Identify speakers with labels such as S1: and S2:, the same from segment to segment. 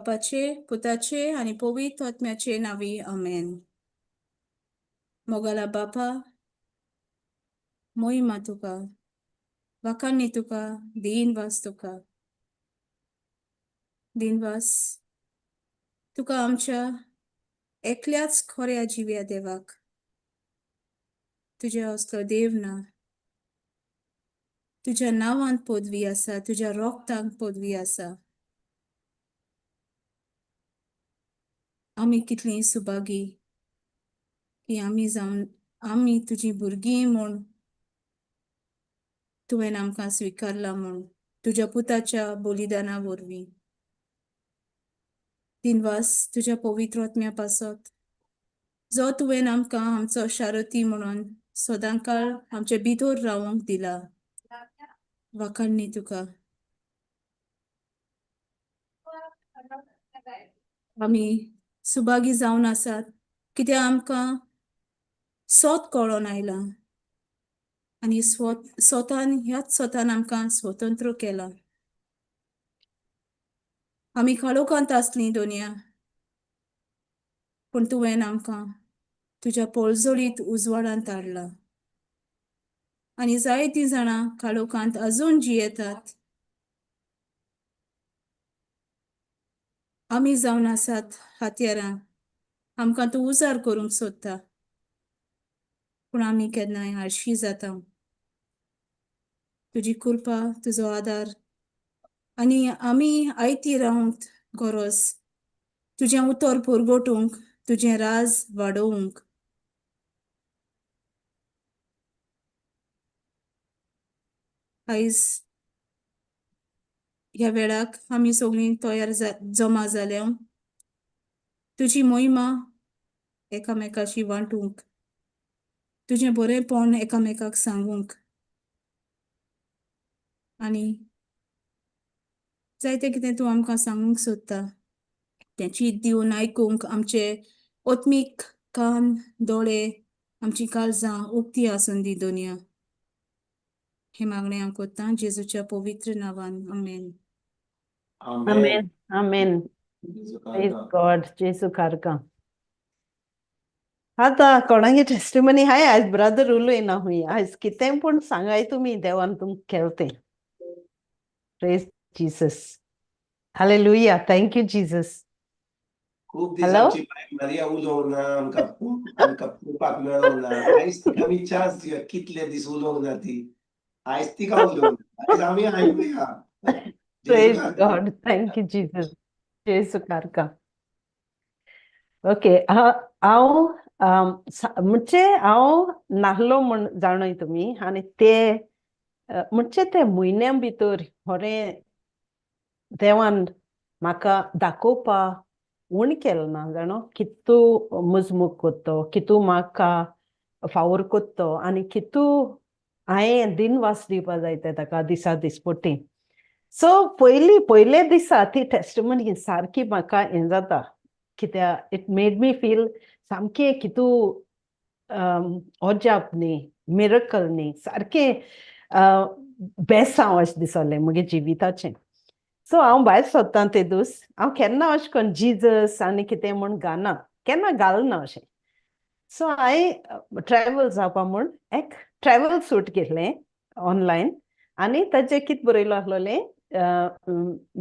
S1: बापाचे, पुताचे आनी पवित्र आत्म्याचे नांवी, आमेन. मोगाला बापा, मोहिमा तुका, वाखाणणी तुका, दिनवास तुका, दिनवास तुका आमच्या एकल्याच खऱ्या जिव्या देवाक. तुज्या असलो देव ना. तुज्या नांवांत पदवी आसा, तुज्या रोगतांत पदवी आसा. आमी कितलीं सुभागी की आमी जावन आमी तुजी भुरगीं म्हूण तुवें आमकां स्विकारला म्हूण तुज्या पुताच्या बलिदाना वरवीं. दिनवास तुज्या पवित्र आत्म्या पासत जो तुवें आमकां आमचो शारती म्हणून सदांकाळ आमचे भितर रावंक दिला. वाखाणणी तुका. आमी सुभागी जावन आसात कित्याक आमकां सोत कळोन आयलां आनी स्वतान ह्याच स्वतान आमकां स्वतंत्र केलां. आमी काळोखांत आसलीं दोनया, पूण तुवें आमकां तुज्या पोळजोळीत उजवाडांत हाडलां आनी जायतीं जाणां काळोखांत अजून जियेतात. आमी जावन आसात हातयारां, आमकां तूं उजार करूंक सोदता, पूण आमी केन्नाय आळशी जाता. तुजी कृपा, तुजो आदार आनी आमी आयती रावंक गरज, तुजें उतर पुरगोटूंक, तुजें राज वाडोवंक. आयज ह्या वेळाक आमी सगळीं तयार जमा जाल्या तुजी मोहिमा एकामेकाशी वांटूंक, तुजें बरेंपण एकामेकाक सांगूंक आनी जायतें कितें तूं आमकां सांगूंक सोदता तें चीत दिवन आयकूंक आमचे आत्मीक कान, दोळे, आमची काळजां उक्ती आसून दी दोनया. हें मागणें हांव कोत्तां जेजूच्या पवित्र नांवान, आमेन.
S2: आमेन.
S3: आमेन. Praise God. जेजू कारका. आतां कोणागे टेस्टिमनी हाय? आयज ब्रदर उलयना हुंय. आयज कितें पूण सांगाय तुमी देवान तुमकां केलें तें. Praise Jesus. Hallelujah. Thank you Jesus.
S2: खूब दीस
S3: हॅलो.
S2: आमची बाय मारिया उलोवंक ना, आमकां आमकां पळोवपाक मेळोंक ना. आयज तिका आमी चान्स दिवया. कितले दीस उलोवंक ना ती, आयज तिका उलोवंक, आयज आमी आयकुया.
S3: Praise God. Thank you Jesus. जेजू कारका. ओके, हांव म्हणजे हांव नाहलो म्हण जाणय तुमी आनी ते म्हणजे ते म्हयन्या भितर खरें देवान म्हाका दाखोवपा उण केलें ना जाणो, कितू मुजमूक कोत्तो, कितू म्हाका फावोर कोत्तो आनी कितू हांयें दिनवास दिवपा जाय ते ताका दिसा दिसपट्टी. सो पयली पयले दिसा ती टेस्टिमनी सारकी म्हाका हें जाता कित्याक it made me feel सामकें कितू अजाप न्ही, मिरकल न्ही, सारकें बेसांव अशें दिसलें म्हगे जिविताचें. सो हांव भायर सोदतां ते दीस, हांव केन्ना अशें करून जिजस आनी कितें म्हूण गाना केन्ना घालना अशें. सो हांवें ट्रॅवल जावपा म्हूण एक ट्रॅवल सूट घेतलें ऑनलायन आनी ताचें कितें बरयलो आसलोलें,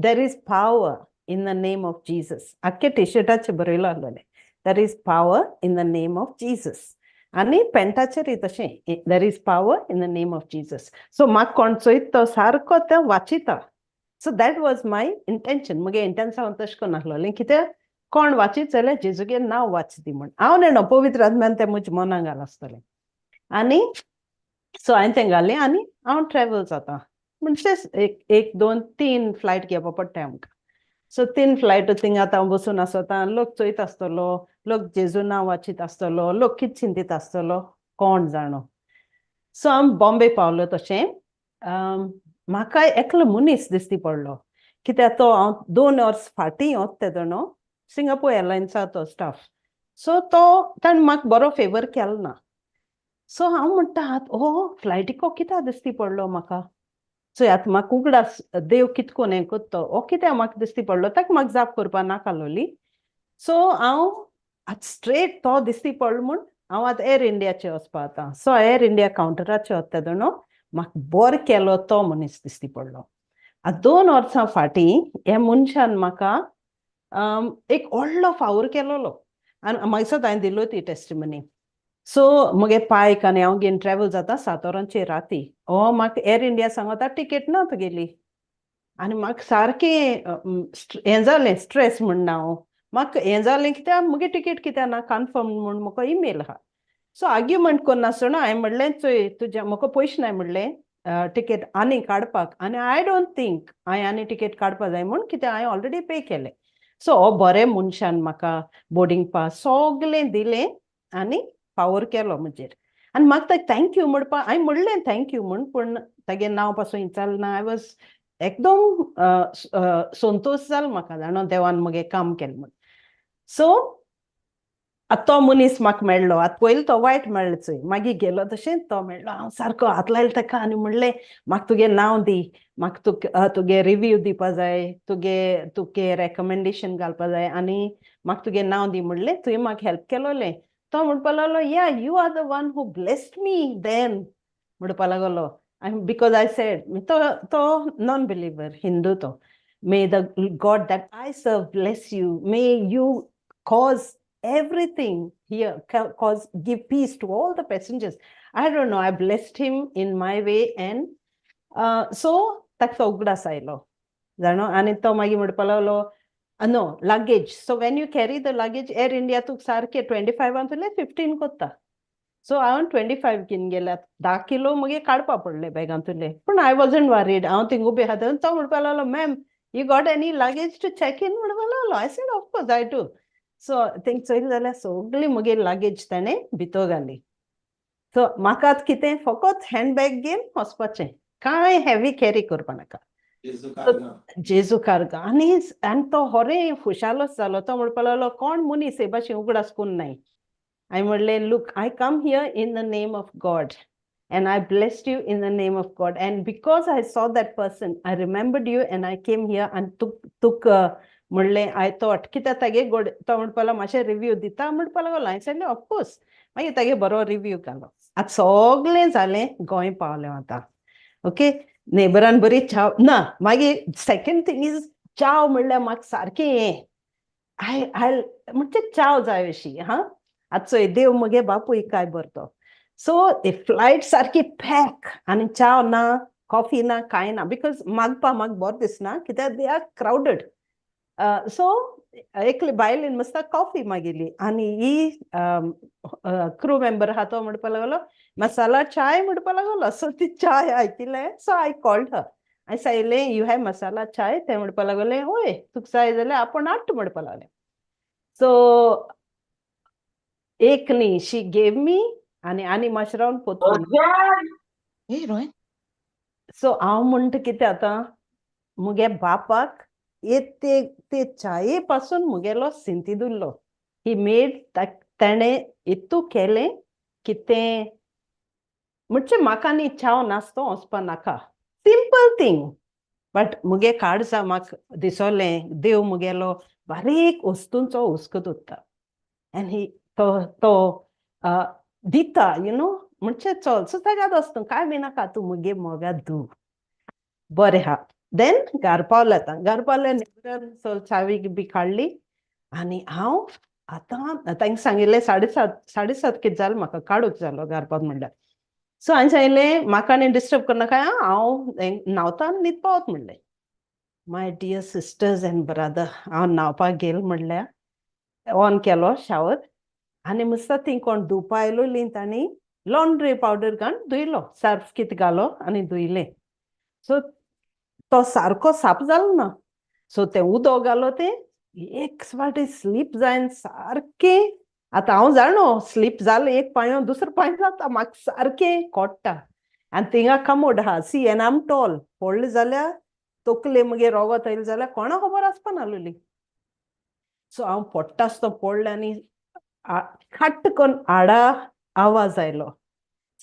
S3: "There is power in the name of Jesus." आख्खे टिशर्टाचेर बरयलो आसलोलें, "There is power in the name of Jesus." आनी पेंटाचेरय तशें, "There is power in the name of Jesus." So म्हाका कोण चोयत तो सारको तें वाचिता. So that was my intention. मुगे इंटेन्शन तशें करून आसलोलें, कित्याक कोण वाचीत जाल्यार जेजूगे नांव वाचती म्हण. हांव नेणो, पवित्र आत्म्यान तें म्हज्या मनाक घाल आसतलें. आनी सो हांवें तें घालें आनी हांव ट्रॅवल जाता म्हणजे एक एक दोन तीन फ्लायट घेवपा पडटा आमकां. सो तीन फ्लायट थिंगा आतां हांव बसून आसता, लोक चोयत आसतलो, लोक जेजू नांव वाचीत आसतलो, लोक कितें चिंतीत आसतलो कोण जाणो. सो हांव बॉम्बे पावलो तशें म्हाका एकलो मनीस दिश्टी पडलो, कित्याक तो हांव 2 वर्स फाटीं वता तेदोणो सिंगापूर एरलायन्सा तो स्टाफ. सो तो ताणें म्हाका बरो फेवर केलो ना. सो हांव म्हणटा, हो फ्लायटीको कित्याक दिश्टी पडलो म्हाका? चोय आतां म्हाका उगडास देव कितकोन हें कोत्तो हो कित्याक म्हाका दिश्टी पडलो, ताका म्हाका जाप करपा नाकालोली. सो हांव आतां स्ट्रेट तो दिश्टी पडलो म्हूण हांव आतां एर इंडियाचे वचपा आतां. सो एर इंडिया कावंटराचे वता तेदोणो म्हाका बरो केलो तो मनीस दिश्टी पडलो. आतां 2 वर्सां फाटीं ह्या मनशान म्हाका एक व्हडलो फावोर केलोलो आनी म्हाका दिसता हांवें दिलो ती टेस्टिमनी. सो मुगे पायक आनी हांव घेवन ट्रॅवल जाता 7 वरांचेर राती. हो म्हाका एर इंडिया सांगता, टिकेट ना तुगेली. आनी म्हाका सारकें हें जालें, स्ट्रेस म्हणना हांव, म्हाका हें जालें, कित्याक मुगे टिकेट कित्याक ना कन्फर्म म्हूण म्हाका इमेल आहा. सो आर्ग्युमेंट करनासतना हांवें म्हणलें, चोय तुज्या म्हाका पयशे नाय म्हणलें टिकेट आनी काडपाक आनी I don't think हांवें आनी टिकेट काडपा जाय म्हूण, कित्याक हांवें ऑलरेडी पे केलें. सो हो बरें मनशान म्हाका बोर्डींग पास सगलें दिलें आनी फावोर केलो म्हजेर. आनी म्हाका ताका thank you म्हणपा, हांवें म्हणलें thank you म्हूण, पूण तागे नांव पासून विचारलें ना. I was एकदम संतोश जालो म्हाका, जाणा, देवान मुगे काम केलें म्हूण. सो आतां तो मनीस म्हाका मेळ्ळो. आतां पयलीं तो वायट मेळ्ळो चोय, मागीर गेलो तशें तो मेळ्ळो. हांव सारको हात लायलो ताका आनी म्हणलें, म्हाका तुगे नांव दी, म्हाका तुगे रिव्यू दिवपा जाय, तुगे तुगे रेकमेंडेशन घालपा जाय आनी म्हाका तुगे नांव दी म्हणलें, तुवें म्हाका हेल्प केलोलें. तो म्हणपा लागलो, "Yeah, you are the one who blessed me then," म्हणपा लागलो, because I said, तो तो नॉन बिलीवर हिंदू तो, "May the God that I serve bless you. May you cause everything here, cause give peace to all the passengers." I don't know, I blessed him in my way and so ताका तो उगडास आयलो जाणो. आनी तो मागीर म्हणपा लागलो, no luggage. So when you carry the luggage, Air India तुका सारकें 25 तुले 15 कोत्ता. सो हांव 25 घेवन गेल्या, 10 किलो मुगे काडपा पडले बॅगांतुले, पूण I wasn't worried. हांव थिंग उबें आहा, तो म्हणपा लागलो, "Ma'am, you got any luggage to check in?" म्हणपा लागलो. I said, "Of course I do." So तेंक चोयलें जाल्यार सगळी मुगे लगेज ताणें भितर घाली. सो म्हाका आतां कितें, फकत हँड बॅग घेवन वचपाचें, कांय हेवी कॅरी करपा नाका.
S2: जेजू कारगां.
S3: जेजू कारगां. आनी आनी तो होरे खुशालोच जालो. तो म्हणपा लागलो, कोण मनीस हे भाशेन उगडास करून नाय. हांवें म्हणलें, "Look, I come here in the name of God and I blessed you in the name of God. And because I saw that person, I remembered you and I came here." And तुक म्हणलें, I thought, कित्याक तागे गोड, तो म्हणपा लागलो, मातशें review दिता म्हणपा लागलो. हांवें सांगलें, ऑफकोर्स. मागीर तागे बरो रिव्यू घालो. आतां सगळें जालें, गोंय पावलें आतां. ओके, नेबरान बरी चाव ना. मागीर सेकंड थिंग is, चाव म्हणल्यार म्हाका सारकें हें, I I म्हणजे चाव जाय अशी. हा, आतां चोय देव मुगे बापूय काय बरो तो. सो फ्लायट सारकी पॅक आनी चाव ना, कॉफी ना, कांय ना, because मागपा म्हाका बरें दिसना, कित्याक they are crowded. सो एकली बायलेन मस्त कॉफी मागिल्ली आनी ही क्रू मेंबर आहा तो म्हणपा लागलो, मसाला चाय म्हणपा लागलो. सो ती चाय आयकिलें, so I called her. हांवें सांगलें, "You have masala chai?" तें म्हणपा लागलें, "हय, तुका जाय जाल्यार आपूण हाडटा," म्हणपा लागलें. सो एक न्ही, she gave me आनी आनी मातशें रावन पोतून.
S4: Hey, Roy.
S3: सो हांव म्हणटा कितें, आतां मुगे बापाक एक ते ते चाये पासून मुगेलो सिंतीद उरलो. He made, तेणें इतू केलें की तें म्हणजे म्हाका न्ही चाव नासतो वचपा नाका, सिंपल थिंग, बट मुगे काळजा म्हाका दिसोलें देव मुगेलो बारीक वस्तूंचो हुस्को दवरता आनी ही तो तो दिता, you know, म्हणजे चल. सो ताका आसता कांय बी नाका, तूं मुगे मोगा दू बरें आहा. देन घर पावलें. आतां घर पावलें, नेबरान सो चावी बी काडली आनी हांव आतां तांकां सांगिल्लें, 7:30, 7:30 कितें जालें, म्हाका काडूक जालो घर पावत म्हणल्यार. सो हांवें सांगिल्लें, म्हाका आनी डिस्टर्ब करनाका, हांव न्हांवता आनी न्हीद पावत म्हणलें. My dear sisters and brother, हांव न्हांवपाक गेल म्हणल्यार ऑन केलो शावर आनी मस्त ती कोण धुवपा आयलोलीं, तांणी लॉन्ड्री पावडर घालून धुयलो, सर्फ कितें घालो आनी धुयलें. सो तो सारको साप जालो ना. सो तें उदक घालो, तें एक फावटी स्लीप जायन सारकें. आतां हांव जाणो, स्लीप जालें एक पांयो, दुसरो पांय जाता म्हाका सारकें कोट्टा आनी थिंगा कमोड आहा. See, and I'm tall. पडलें जाल्यार तकले मुगे रोगत येयलें जाल्यार कोणा खबर आसपा नासली. सो हांव पडटा आसतो पडलें आनी खाट्ट करून हाडा आवाज आयलो.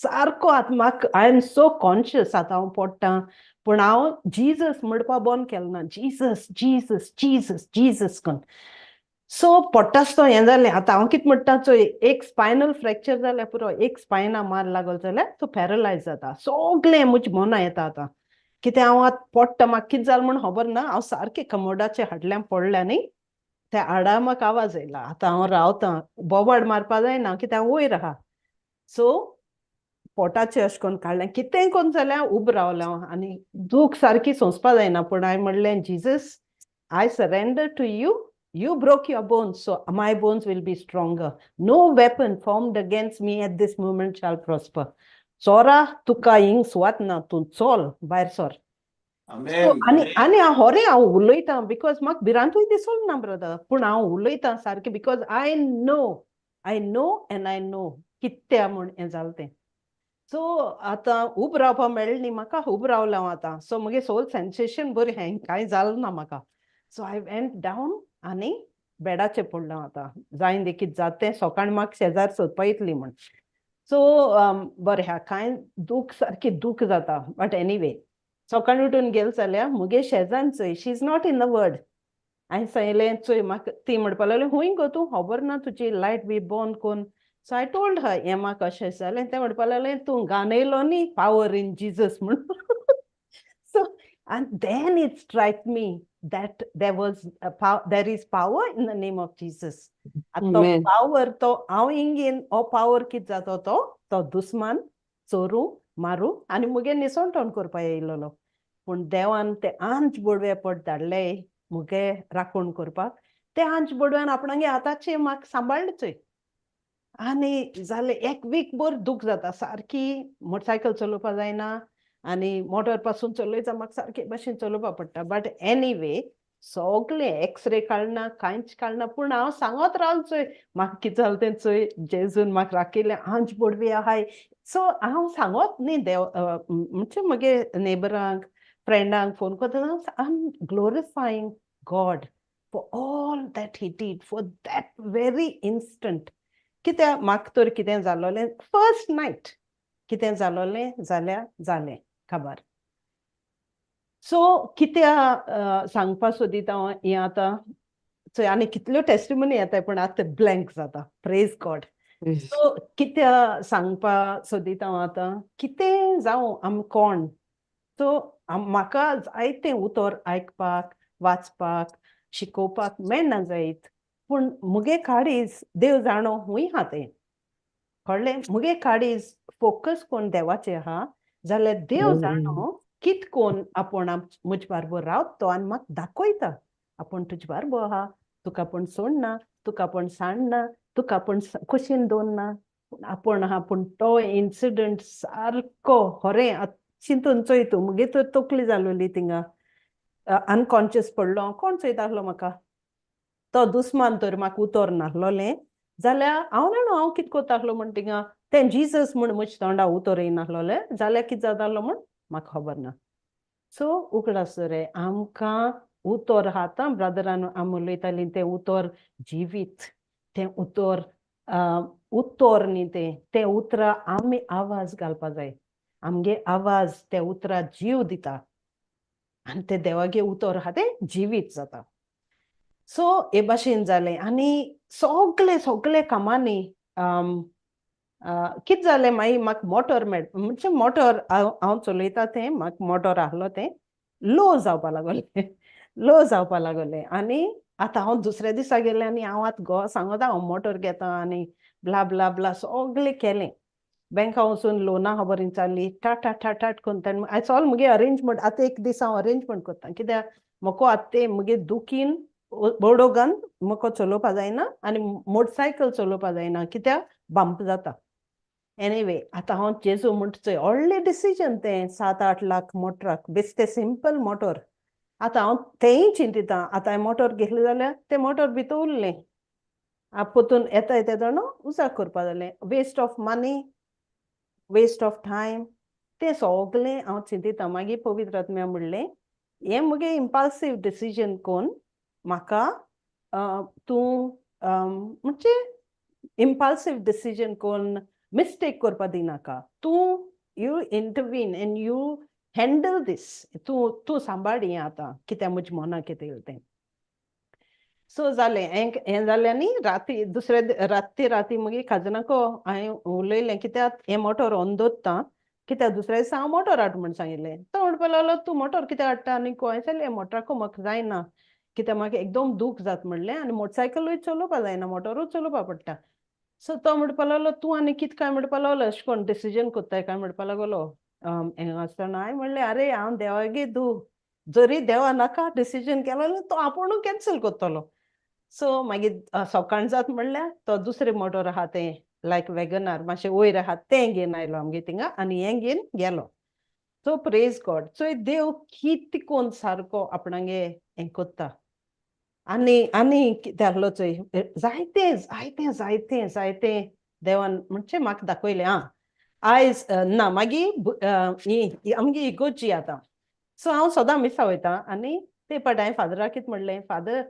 S3: सारको आतां म्हाका I am so conscious. आतां हांव पडटा पूण हांव जिजस म्हणपा बंद केलें ना. जिजस, जिजस, जिजस, जिजस करून. सो पडटा आसतना हें जालें. आतां हांव कितें म्हणटा चोय, एक स्पायनल फ्रॅक्चर जाल्यार पुरो, एक स्पायना मार लागलो जाल्यार तूं पॅरलायज जाता. सगलें म्हज्या मना येता आतां. कितें हांव आतां पडटा, म्हाका कितें जालें म्हूण खबर ना. हांव सारकें कमोडाचे फाटल्यान पडलें न्ही, त्या हाडा म्हाका आवाज येयला. आतां हांव रावतां, बोबाड मारपा जायना, कित्याक हांव वयर आहा. सो पोटाचें अशें करून काडलें, कितेंय करून जाल्यार उब रावलें हांव आनी दूख सारकी सोंसपा जायना, पूण हांवें म्हणलें, "Jesus, I surrender to you. You broke your bones, so my bones will be stronger. No weapon formed against me at this moment shall prosper. चोरा, तुका हिंग सुवात ना, तूं चोल, भायर सर." आनी आनी हांव होरें हांव उलयतां because म्हाका भिरांतूय दिसोल ना ब्रदर, पूण हांव उलयतां सारकें because I know, I know and I know कित्या म्हूण हें जालें तें. सो आतां उब रावपा मेळ्ळें न्ही म्हाका, उब रावलें हांव आतां. सो म्हगे सोल सेन्सेशन बरें हें, कांय जालें ना म्हाका. सो I went down आनी बेडाचेर पडलो हांव. आतां जायन दी कितें जाता तें, सकाळ म्हाका शेजार सोदपा येतली म्हूण. सो बरें आहा, कांय दूख, सारकी दूख जाता, बट एनीवे सकाळी उठून गेल जाल्यार मुगे शेजान चोय, she is not in the world. हांवें सांगलें, चोय म्हाका. ती म्हणपाक लागली, "खूंय गो तूं? खबर ना तुजी लायट बी बंद कोन्न." सो I told हर हें म्हाका अशें जालें. तें म्हणपाक लागलें, "तूं गानयलो न्ही पावर इन जिजस म्हूण." So and then it strike me that there is power in the name of Jesus. आतां तो
S5: Amen.
S3: Power तो हांव इंगेन हो पावर कितें जाता, तो तो दुस्मान चोरू मारू आनी मुगे निसणटण करपा येयलेलो, पूण देवान ते आंच बोडवे पट धाडले मुगे राखण करपाक. ते आंच बोडव्यान आपणागे हाताचे म्हाका सांबाळ्ळें चोय. आनी जालें, एक वीक भर दूख जाता सारकी, मोटरसायकल चलोवपा जायना आनी मोटर पासून चलयता, म्हाका सारके भशेन चलोवपा पडटा. बट एनीवे सगळें एक्सरे काडना, कांयच काडना, पूण हांव सांगत रावलें, चोय म्हाका कितें जालें तें, चोय जेजून म्हाका राखयलें, आंज बोडवी आहाय. सो हांव सांगत न्ही देव म्हणजे म्हगे नेबरांक, फ्रेंडांक फोन करतना I am glorifying God for all that he did for that very instant. कित्याक म्हाका तर कितें जालोलें, फर्स्ट नायट कितें जालोलें जाल्यार जालें खबर. सो कित्या सांगपा सोदीत हांव हें आतां चोय, आनी कितल्यो टेस्टिमनी येताय, पूण आतां ब्लँक जाता. Praise God. सो कित्या सांगपा सोदीत हांव आतां, कितें जावं, आम कोण, सो म्हाका जायतें उतर आयकपाक, वाचपाक, शिकोवपाक मेळना जायत, पूण मुगे काळीज देव जाणो हूंय आहा तें, कळ्ळें? मुगे काळीज फोकस कोण देवाचें आहा जाल्यार देव जाणो कित कोन आपूण म्हजे बारबर रावत तो आनी म्हाका दाखयता, आपूण तुजे बारबर आहा, तुका आपूण सोडना, तुका आपूण सांडना, तुका आपूण कुशीन दवरना, आपूण आहा. पूण तो इन्सिडंट सारको खरें चिंतून चोय तूं, मुगे तर तकली जालोली थिंगा, अनकॉन्शियस पडलो. कोण चोयता आहलो म्हाका? तो दुस्मान तर म्हाका उतर नासलोलें जाल्यार हांव जाणो हांव कितें करता आहलो म्हण थिंगा. तें जिजस म्हूण म्हज्या तोंडा उतर येयनासलोलें जाल्यार कितें जातालो म्हूण म्हाका खबर ना. सो उगडास रे, आमकां उतर आतां ब्रदरान आमी उलयतालीं, तें उतर जिवीत, तें उतर उतर न्ही तें, तें उतरां आमी आवाज घालपा जाय. आमगे आवाज त्या उतरां जीव दिता आनी तें देवागे उतर आहा तें जिवीत जाता. सो हे भाशेन जालें आनी सगळे सगळे कामांनी कितें जालें, मागीर म्हाका मोटर मेळ म्हणजे मोटर हांव हांव चलयता तें, म्हाका मोटर आहलो तें लो जावपा लागलें, लो जावपा लागलें. आनी आतां हांव दुसऱ्या दिसा गेलें आनी हांव आतां घोवा सांगता, हांव मोटर घेता आनी ब्ला ब्ला ब्ला सगळें केलें. बँका वचून लोना खबर विचारली, ठाट ठाट ठाट ठाट करून ताणें आयज ऑल मुगे अरेंजमेंट. आतां एक दीस हांव अरेंजमेंट करता, कित्याक म्हाका आतां तें मुगे दुखीन बोडोगान म्हाका चलोवपा जायना आनी मोटरसायकल चलोवपा जायना, कित्याक बंप जाता. एनीवे आतां हांव जेजू म्हणटा चोय, व्हडलें डिसिजन तें, 7-8 लाख मोटराक, बेश्टें सिंपल मोटर. आतां हांव तेंय चिंतिता, आतां हांवें मोटर घेतलें जाल्यार तें मोटर भितर उरलें, परतून येता येता जाणो उजाक करपा जालें, waste of money, waste of time. तें सगलें हांव चिंतिता. मागीर पवित्र आत्म्या म्हणलें, हें मुगे इम्पल्सीव डिसिजन कोन्न म्हाका तूं म्हणजे इम्पल्सीव डिसिजन कोन्न. मिस्टेक करपा दिनाका. तूं you intervene and you handle this. तूं तूं सांबाळ हें आतां कित्याक म्हज्या मनाक कितें येयलें तें. सो जालें हें. हें जालें आनी राती दुसऱ्या राती राती मागीर काजनाको हांवें उलयलें, कित्याक हें मोटोर ऑन दवरता, कित्याक दुसऱ्या दिसा हांव मोटोर हाड म्हण सांगिल्लें. तो म्हणपाक लागलो, तूं मोटोर कित्याक हाडटा? आनी हांवें सांगलें, मोटराको म्हाका जायना, कित्याक म्हाका एकदम दूख जाता म्हणलें आनी मोटरसायकलूय चलोवपा जायना, मोटोरूच चलोवपा पडटा. सो तो म्हणपाक लागलो, तूं आनी कितें काय म्हणपाक लागलो, अशें कोन्न डिसिजन कोत्ताय काय म्हणपाक लागलो. हें आसतना हांवें म्हणलें, आरे, हांव देवागे दू जरी देवा नाका डिसिजन केलो जाल्यार तो आपुणूय कॅन्सल करतलो. सो मागीर सकाळ जात म्हणल्यार तो दुसरें मोटोर आहा तें लायक वेगनार मातशें वयर आहा तें घेवन आयलो आमगे थिंगा आनी हें घेवन गेलो. सो प्रेज गॉड. चोय, देव कित कोन्न सारको आपणागे हें कोत्ता. आनी आनी कितें आहलो चोय, जायतें जायतें जायतें जायतें देवान म्हणजे म्हाका दाखयलें. आं, आयज ना, मागीर ही आमगे इगोर्जी आतां. सो हांव सदां मिसा वयता आनी ते पाट हांवें फादराक कितें म्हणलें, फादर,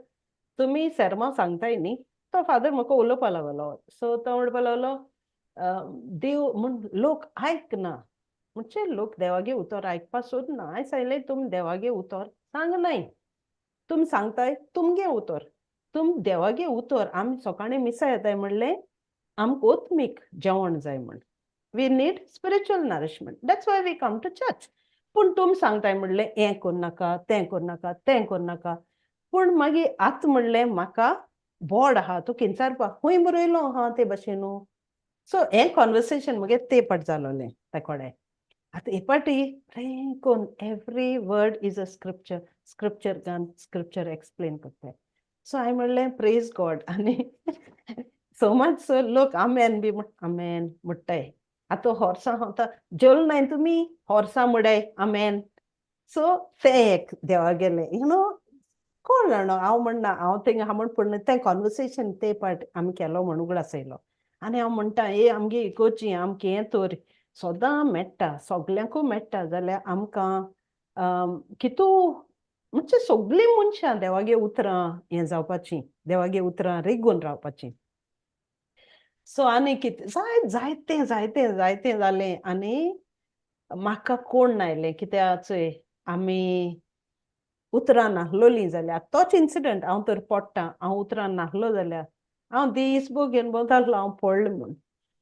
S3: तुमी सेर्मांव सांगताय न्ही. तो फादर म्हाका उलोवपा लागलो. सो तो म्हणपा लागलो, देव म्हण लोक आयकना, म्हणजे लोक देवागे उतर आयकपा सोदना. हांवें सांगलें, तुमी देवागे उतर सांगनाय, तुमी सांगताय तुमगे उतर. तुम देवागे उतर, आमी सकाळीं मिसा येताय म्हणलें आमकां आत्मीक जेवण जाय म्हण. We need spiritual nourishment, that's why we come to church. पूण तुमी सांगताय म्हणलें हें करनाका, तें करनाका, तें करनाका. पूण मागीर आतां म्हणलें म्हाका बोर्ड आहा, तूं किंचारपा खंय बरयलो आहा ते भशेन? सो हें कॉन्वर्सेशन मगे ते पाट जालोलें ते कडेन. आतां हे पाटी कोन every word is a scripture, scripture gone scripture explain करताय. सो हांवें म्हणलें, प्रेज गॉड. आनी सो मच सो लोक आमेन बी आमेन म्हणटाय. आतां होर्सां आतां जेवल नाय तुमी, होर्सां मुडाय आमेन. सो तें एक देवा गेलें, you know, कोण जाणा. हांव म्हणना हांव थिंगा आहा म्हण, पूण तें कॉन्वर्सेशन ते पाट आमी केलो म्हण उगडास येयलो. आनी हांव म्हणटा, हे आमगे इगोर्जी आमकां हें तर सदां मेळटा, सगल्यांकूय मेळटा जाल्यार आमकां कितू म्हणजे सगळीं मनशां देवागे उतरां हें जावपाचीं, देवागे उतरां रिगून रावपाचीं. सो आनी कितें जाय, जायतें जायतें जायतें जालें. आनी म्हाका कोण नायलें, कित्याक चोय, आमी उतरां नाहलोलीं जाल्यार, तोच इन्सिडंट, हांव तर पडटा, हांव उतरां नाहलो जाल्यार हांव दीस भर घेवन भोंवतालो हांव पडलें म्हूण.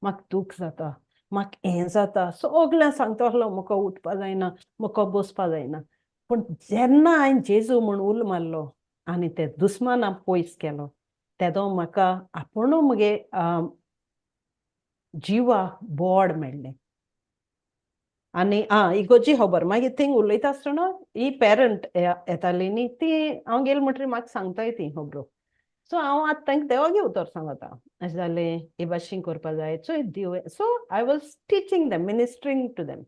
S3: म्हाका दूख जाता, म्हाका हें जाता, सगळ्यांक सांगता आसलो, म्हाका उठपा जायना, म्हाका बसपा जायना. पूण जेन्ना हांवें जेजू म्हूण उलो मारलो आनी ते दुस्माना पयस केलो, तेदो म्हाका आपुणू म्हगे जिवा बोड मेळ्ळें. आनी आं, इगोर्जी खबर मागीर थिंग उलयता आसतना ही पेरंट येताली न्ही, ती हांव गेल म्हणटरीर म्हाका सांगताय ती खबरो. सो हांव आतां तांकां देवागे उतर सांगता, अशें जालें, हे भाशेन करपा जाय, चोय देव. So I was teaching them, ministering to them.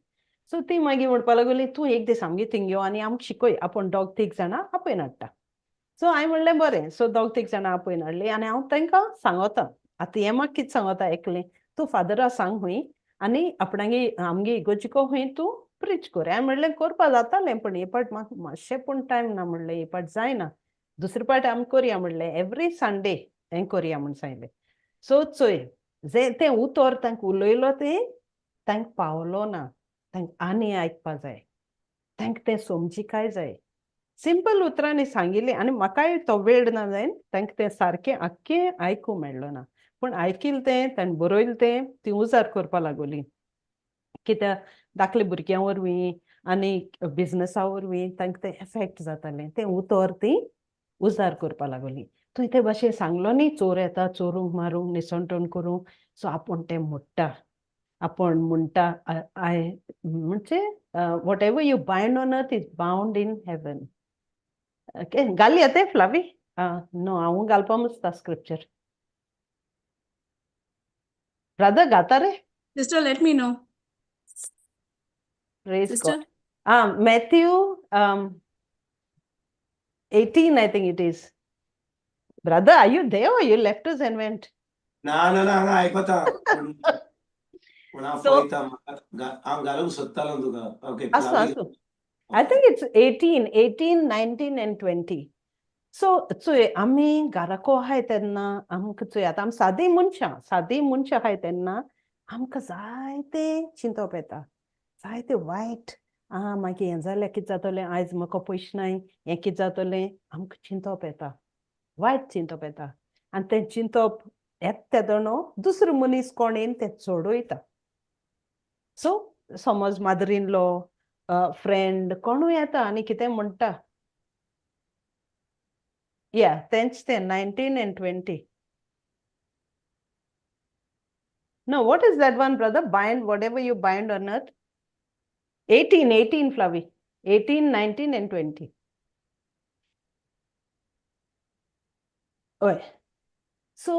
S3: So ती मागीर म्हणपा लागली, तूं एक दीस आमगे थिंग यो आनी आमकां शिकय, आपूण दोग तीग जाणां आपयन हाडटा. सो हांवें म्हणलें बरें. सो दोग तीग जाणां आपयन हाडलीं आनी हांव तांकां सांगता. आतां हें म्हाका कितें सांगता एकलें, तूं फादरा सांग खंय आनी आपणागे आमगे इगोर्जिको खंय तूं प्रिच कर. हांवें म्हणलें, करपा जातालें, पूण हे पाट म्हाका मातशें पूण टायम ना म्हणलें, हे पाट जायना, दुसरे पाट आमी करया म्हणलें, एवरी संडे हें करया म्हूण सांगलें. सो चोय, जे तें उतर तांकां उलयलो तें तांकां पावलो ना. तांकां आनी आयकपा जाय, तांकां तें समजिकाय जाय. सिंपल उतरांनी सांगिल्लें आनी म्हाकाय तो वेळ ना जायन तांकां तें सारकें आख्खें आयकूंक मेळ्ळो ना. पूण आयकिल तें, ताणें बरयलें तें, ती उजार करपा लागोली, कित्याक धाकले भुरग्यां वरवीं आनी बिजनसा वरवीं तांकां तें एफेक्ट जातालें. तें उतर ती उजार करपा लागली. तुवें ते भाशेन सांगलो न्ही, चोर येता चोरूंक, मारूंक, निसणटण करूंक. सो आपूण तें म्हणटा, आपूण म्हणटा I म्हणजे whatever you bind on earth is bound in heaven. Okay, घालया तें फ्लावी? नो, हांव घालपा मुसता स्क्रिप्चर. ब्रदर घाता रे.
S1: Sister, let me know.
S3: Praise
S1: Sister?
S3: God. Matthew 18, I think it is. Brother, are you there or you left us and went?
S2: ना ना ना, हांगा आयकता, पूण पूण हांव पळयता, म्हाका हांव घालूंक सोदतालो तुका. ओके.
S3: आसूं आसूं. I think it's 18, 18, 19 and 20. So चोय, आमी घराको आहाय तेन्ना आमकां, चोय, आतां आमी सादी मनशां, सादी मनशां आहाय तेन्ना. आमकां जायतें चिंतप येता, जायतें वायट. आं, मागीर हें जाल्यार कितें जातलें, आयज म्हाका पयशे नाय, हें कितें जातलें, आमकां चिंतप येता, वायट चिंतप येता. आनी तें चिंतप येता तेदोणो दुसरो मनीस कोण येवन तें चडयता. सो समज मदर इन लॉ, फ्रेंड कोणूय येता आनी कितें म्हणटा. या, तेंच तें 19 and 20. No, what is that one, brother? Bind whatever you bind on earth. 18, 18, Flavi. 18, 19 and 20. हय, सो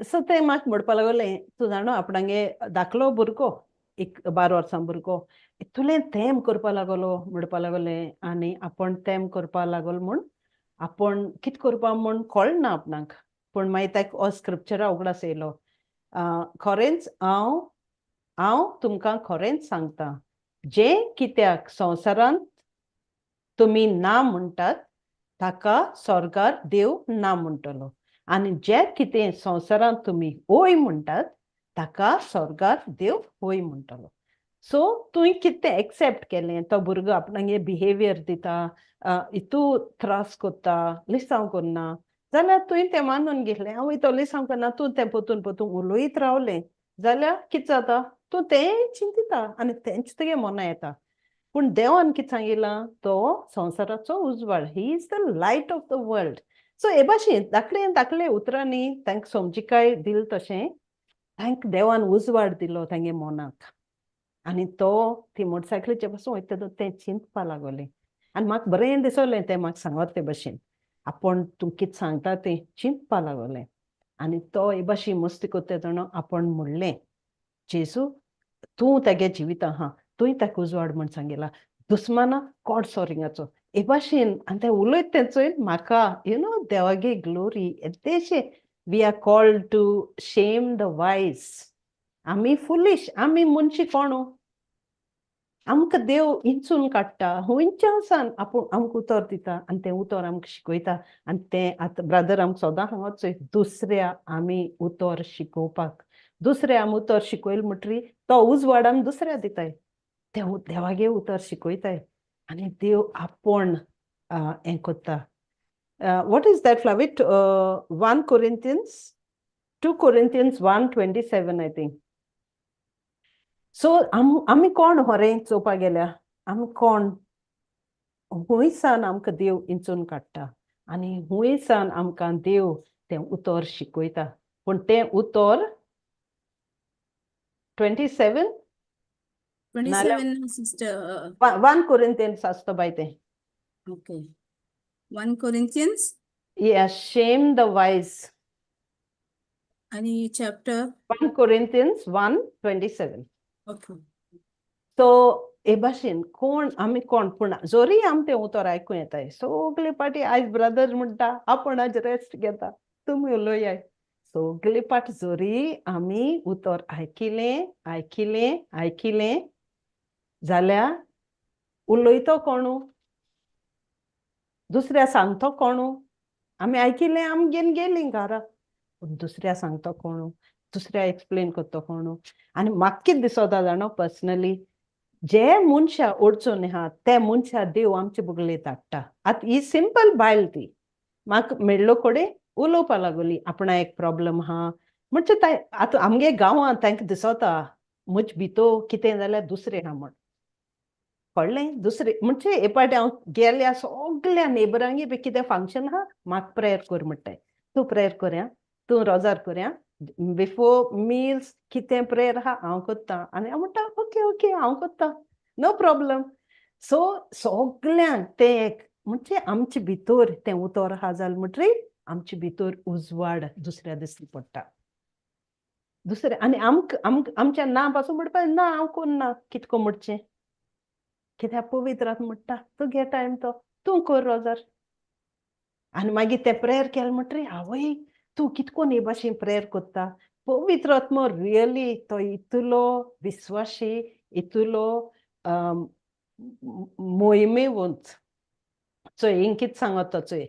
S3: सो तें म्हाका म्हणपा लागलें, तूं जाणो, आपणागे धाकलो भुरगो, एक 12 वर्सां भुरगो इतलें तेम करपा लागलो म्हणपा लागलें. आनी आपूण तेम करपा लागलो म्हूण आपूण कितें करपा म्हूण कळना आपणाक. पूण मागीर ताका हो स्क्रिप्चरा उगडास येयलो, खरेंच हांव तुमकां खरेंच सांगता, जें कित्याक संवसारांत तुमी ना म्हणटात ताका स्वर्गार देव ना म्हणटलो, आनी जें कितें संवसारांत तुमी हय म्हणटात ताका स्वर्गार देव हय म्हणटलो. सो तुवें कितें एक्सेप्ट केलें, तो भुरगो आपणागे बिहेवियर दिता, इतू त्रास करता, लिसांव करना जाल्यार तुवें तें मानून घेतलें, हांव तो लिसांव करना, तूं तें पोतून पोतून उलयत रावलें जाल्यार कितें जाता, तूं तें चिंतिता आनी तेंच तुगे मना येता. पूण देवान कितें सांगिलां, तो संवसाराचो उजवाड, he is the light of the world. So हे भाशेन धाकले धाकले उतरांनी तांकां समजिकाय दिल, तशें तांकां देवान उजवाड दिलो तांगे मनाक. आनी तो ती मोटरसायकलीचे पासून वयता तेदो तें चिंतपा लागोलें. आनी म्हाका बरें दिसलें तें म्हाका सांगत ते भशेन, आपूण तूं कितें सांगता तें चिंतपा लागोलें. आनी तो हे भाशेन मस्ती करता तेन्ना आपूण म्हणलें, जेजू तूं तेगे जिविता आहा, तुवें ताका उजवाड म्हूण सांगिला, दुस्माना कोडसो रिंगाचो हे भाशेन. आनी तें उलयत तें चोयन म्हाका देवागे ग्लोरी येदेशें. We are called to shame the wise. आमी फुलिश, आमी मनशी कोणू, आमकां देव इंचून काडटा खंयच्या सान, आपूण आमकां उतर दिता आनी तें उतर आमकां शिकयता. आनी तें आतां ब्रदर आमकां सदां सांगत चोय, दुसऱ्या आमी उतर शिकोवपाक, दुसऱ्या आमी उतर शिकयलें म्हणटरी तो उजवाड आमी दुसऱ्या दिताय, तें देवागे उतर शिकयताय आनी देव आपूण हें करता. What is that, Flavit? 1 Corinthians, 2 Corinthians 1:27, I think. So आमी कोण होरें चोवपाक गेल्या, आमी कोण, हुंयसान आमकां देव इंचून काडटा आनी हुंयसान आमकां देव तें उतर शिकयता. पूण तें उतर 27.
S1: 27, sister.
S3: 1 Corinthians आसतो बाय तें.
S1: Okay, 1 Corinthians.
S3: Yeah, shame the wise.
S1: आनी chapter?
S3: 1 Corinthians 1:27.
S1: Okay.
S3: सो हे भाशेन कोण आमी कोण, पूण जोरी आम तें उतर आयकूं येताय सगले पाटी. आयज ब्रदर म्हणटा आपूण आज रेस्ट घेता, तुमी उलोयाय. सगले पाट जोरी आमी उतर आयकिलें आयकिलें आयकिलें जाल्यार उलयतो कोणू, दुसऱ्या सांगतो कोणू. आमी आयकिलें, आमी घेवन गेलीं घरा, पूण दुसऱ्या सांगतो कोणू, दुसऱ्या एक्सप्लेन करतो कोणू. आनी म्हाका कितें दिसता जाणा, पर्सनली जे मनशां अडचण आहा ते मनशां देव आमचे बगले धाडटा. आतां ही सिंपल बायल ती म्हाका मेळ्ळो कडेन उलोवपा लागली, आपणा एक प्रॉब्लम आहा म्हणजे. आतां आमगे गांवांत तांकां दिसता म्हजे भितर कितें जाल्यार दुसरें आहा म्हण कळ्ळें. दुसरें म्हणजे हे पाटी हांव गेल्या सगल्या नेबरांगे बी कितें फंक्शन आहा, म्हाका प्रेयर कर म्हणटाय, तूं प्रेयर करया, तूं रोजार करया, बिफोर मिल्स कितें प्रेयर आहा हांव करता. आनी हांव म्हणटा ओके ओके हांव करता, नो प्रॉब्लम. सो सगल्यांक तें एक म्हणजे आमचे भितर तें उतर आहा जालें म्हणटरी आमचे भितर उजवाड दुसऱ्या दिसली पडटा दुसरें. आनी आमकां आमकां आमच्या ना पासून म्हणपा ना, हांव कोन्ना कितको म्हणचें, कित्याक पवित्र आत्मा म्हणटा तूं घे टायम तो तूं कर रोजार. आनी मागीर तें प्रेयर केलें म्हणटरी आवय तूं कितको हे भाशेन प्रेयर करता. पवित्र आत्मो रियली तो इतलो विस्वाशी, इतलो मोहिमेवंत. चोय हिंग कितें सांगता चोय,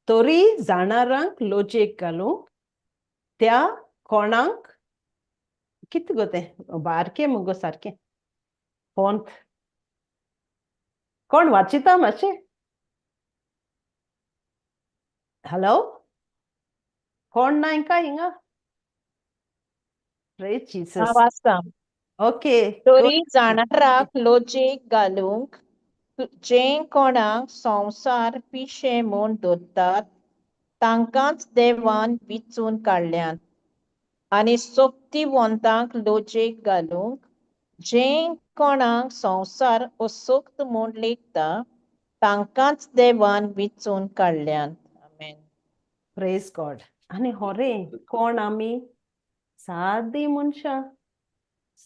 S3: तरी जाणारांक लजेक घालूंक त्या कोणाक कित गो तें बारकें मुगो सारकें फोंत. कोण वाचिता मातशें? हॅलो, कोण ना हिंगा हिंगा? प्रेज जीसस.
S4: हांव वाचतां.
S3: ओके.
S4: तरी जाणराक लजेक घालूंक जे कोणाक संवसार पिशे म्हूण धरतात तांकांच देवान विचून काडल्यात आनी शक्तिवंतांक लजेक घालूंक जे कोणाक संवसार असक्त म्हूण लेखता तांकांच देवान विचून काडल्यात. आमेन.
S3: प्रेज गॉड. आनी होरे कोण आमी? सादी मनशां,